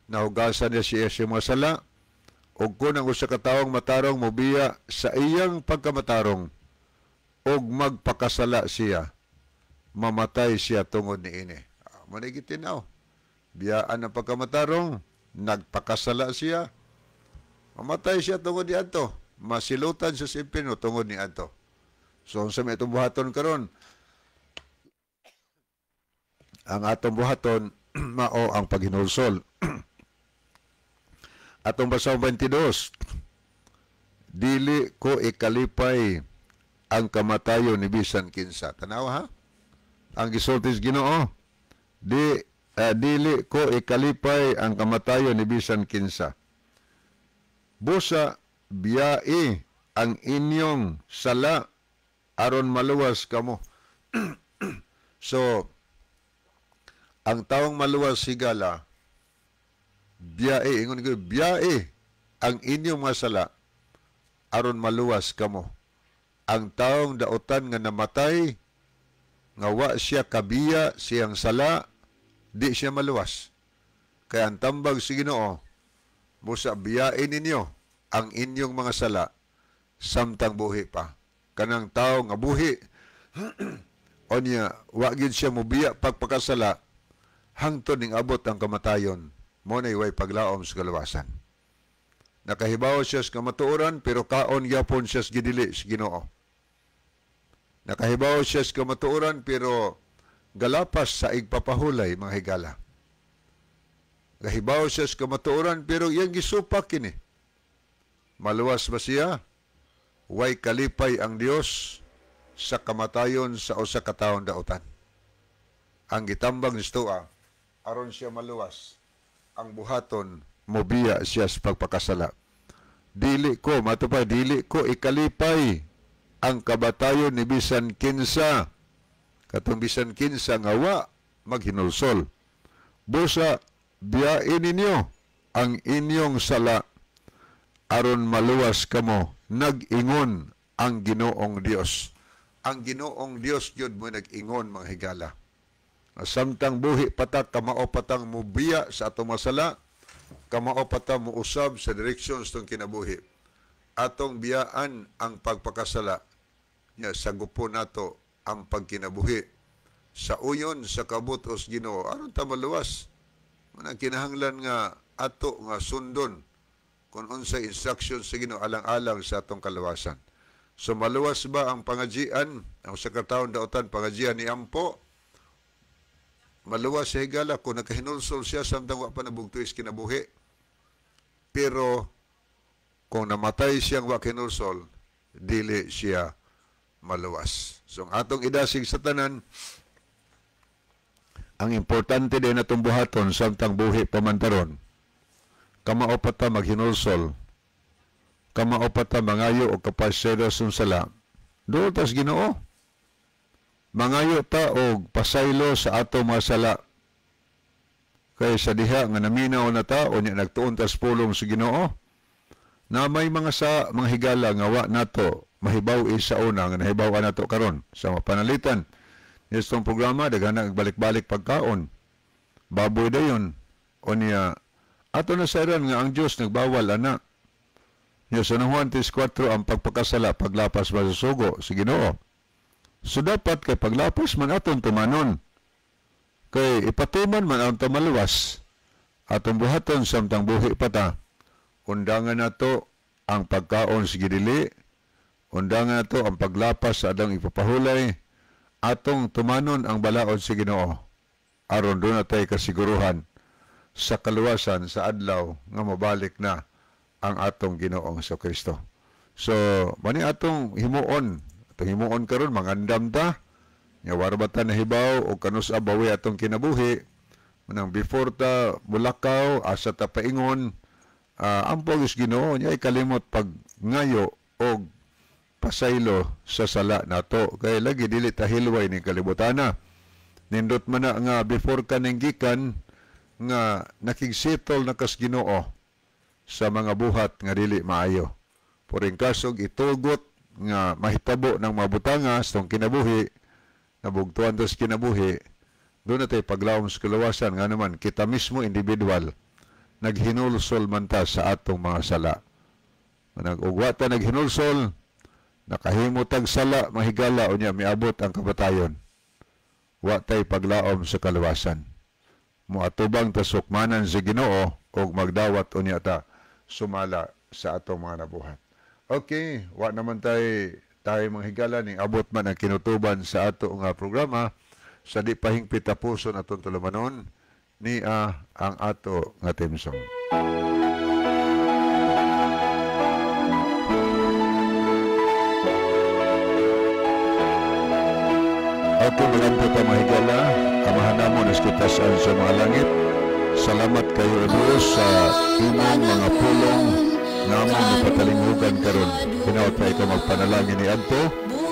nahugasan niya siya sa mga sala. Ug kun ang usa ka taong matarong mobiya sa iyang pagkamatarong ug magpakasala siya, mamatay siya tungod niini. Mo ni gitinaw. Biyaan ang pagkamatarong, nagpakasala siya, mamatay siya tungod ni adto. Masilutan siya sa impyerno tungod ni adto. So unsa may atong buhaton karon? Ang atong buhaton mao ang paghinulsol. Atong basahon 22. Dili ko ikalipay ang kamatayon ni bisan kinsa. Tanawa ha? Ang gisulti sa Ginoo, dili ko ikalipay ang kamatayon ni bisan kinsa. Busa biyai ang inyong sala aron maluwas kamo. So, ang taong maluwas, higala, biyai, ingon ko, biyai ang inyong mga sala aron maluwas kamo. Ang taong daotan nga namatay, nga wa siya kabiya siyang sala, di siya maluwas. Kaya ang tambag si Ginoo, busa biyain ninyo ang inyong mga sala samtang buhi pa. Kanang tao nga buhi, onya, wa gyud siya mobiya pagpakasala, hangtod ning abot ang kamatayon, mo na way paglaom sa kaluwasan. Nakahibaw siya sa kamatuoran, pero kaon gyapon siya sa gidili sa Ginoo. Nakahibaw siya sa kamatuoran, pero galapas sa igpapahulay, mga higala. Nakahibaw siya sa kamatuoran, pero iyang gisupak kini. Maluwas ba siya? Way kalipay ang Dios sa kamatayon sa usa ka taong daotan. Ang gitambang ni Stoa, aron siya maluwas, ang buhaton, mobiya siya sa pagpakasala. Dili ko, matupay, dili ko ikalipay ang kabatayon ni bisan kinsa, katong bisan kinsa nga wa maghinulsol. Busa, biyain ninyo ang inyong sala aron maluwas kamo, nag-ingon ang Ginoong Dios. Ang Ginoong Dios gyud mo nag-ingon, mga higala. Samtang buhi pata, kamao patang mubiya sa atong masala, kamao pata muusab sa direksyon sa atong kinabuhi. Atong biyaan ang pagpakasala, nya sagupon nato ang pagkinabuhi. Sa uyon sa kabutos Ginoo, aron ta maluwas. Manang kinahanglan nga ato nga sundon kung unsay instruction sa Ginoo alang-alang sa atong kaluwasan. So maluwas ba ang pangajian, ang usa ka taon daotan pangajian ni ampo? Maluwas sa higala kung nakahinulsol siya samtang wa pa nabugtuis kinabuhi. Pero kung namatay siyang wa kinulsol, dili siya maluwas. So ang atong idasig sa tanan, Ang importante din atong buhaton samtang buhi pa man taron, kamao pa ta maghinulsol, kamao pa ta mangayo og kapasaylo sa sala. Duol tas Ginoo. Mangayo ta og pasaylo sa ato mga sala. Kay sa diha nga naminaw na ta o nya nagtuon tas pulong sa Ginoo, na may mga sa mga higala nga wa nato mahibaw sa una nga nahibaw nato karon sa mapanalitan. Nitong programa daghan na balik-balik pagkaon. Baboy dayon. O niya ato na sayran nga ang Dios nagbawal ana. Nya sa Juan 3:4 ang pagpakasala paglapas masusugo sa Ginoo. So dapat kay paglapas man aton tumanon. Kay ipatuman man ang tamaluwas atong buhaton samtang buhi pa ta. Undangan nato ang pagkaon sa gidili, undangan nato ang paglapas sa adang ipapahulay, atong tumanon ang balaod sa Ginoo aron doon natay kasiguruhan sa kaluwasan sa adlaw nga mabalik na ang atong Ginoong Kristo. So mani atong himuon karon mangandam ta nya war ba ta nahibaw o kanus-a bawi atong kinabuhi manang before ta mulakaw asa ta paingon, ampo gyud Ginoo nya ikalimot pag ngayo og pasaylo sa sala nato kay lagi dili ta hilway ning kalibutana. Nindot man na nga before kaning gikan nga nakigsettle na kas Ginoo sa mga buhat nga dili maayo. Puring kasog itugot nga mahitabo ng mga butanga sa tong kinabuhi, nabugtuan tas kinabuhi, doon natay paglaom sa kaluwasan nga naman kita mismo individual naghinulsol man ta sa atong mga sala. Manang ugwa ta naghinulsol, nakahimo tag sala mahigala unya miabot ang kamatayon. Wa tay paglaom sa kaluwasan. Moatubang ta sukmanan sa Ginoo og magdawat unya ta sumala sa atong mga nabuhat. Okay, wa naman tay mga higala ning abot man ang kinutuban sa ato nga programa sa di pahingpit tapuson atong tulumanon ni ang ato nga theme song. Okay, malampo ta mga higala, amahan namo nas kitasaan sa mga langit. Salamat kayo o Diyos sa imong mga pulong namong napatalinghugan karon. Hinaot pa ikaw magpanalangin ni Adto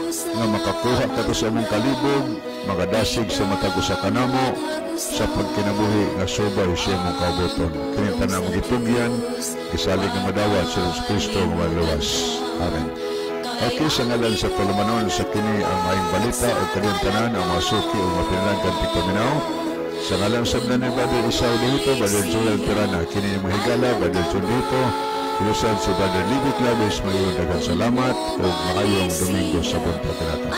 nga makakuha kato sa among kalibog, makadasig sa matag usa kanamo sa pagkinabuhi nga subay sa imong kaubuton. Kini tanan among gitugyan, gisalig nga madawat sa Jesus Kristo nga maluwas. Amen. Okay, sa ngalan sa tulumanon sa kini ang maayong balita o kaniyang tanan ang mga suki o mga pinalanggan tigpaminaw. Sa ngalan sa ni Brother Isao Dito, Brother Joel Tirana, kini ang mga higala, Brother John Dito, ilusan si Brother Libby Claves, mayroon daghang salamat o maayong Domingo sa buntag kanatong.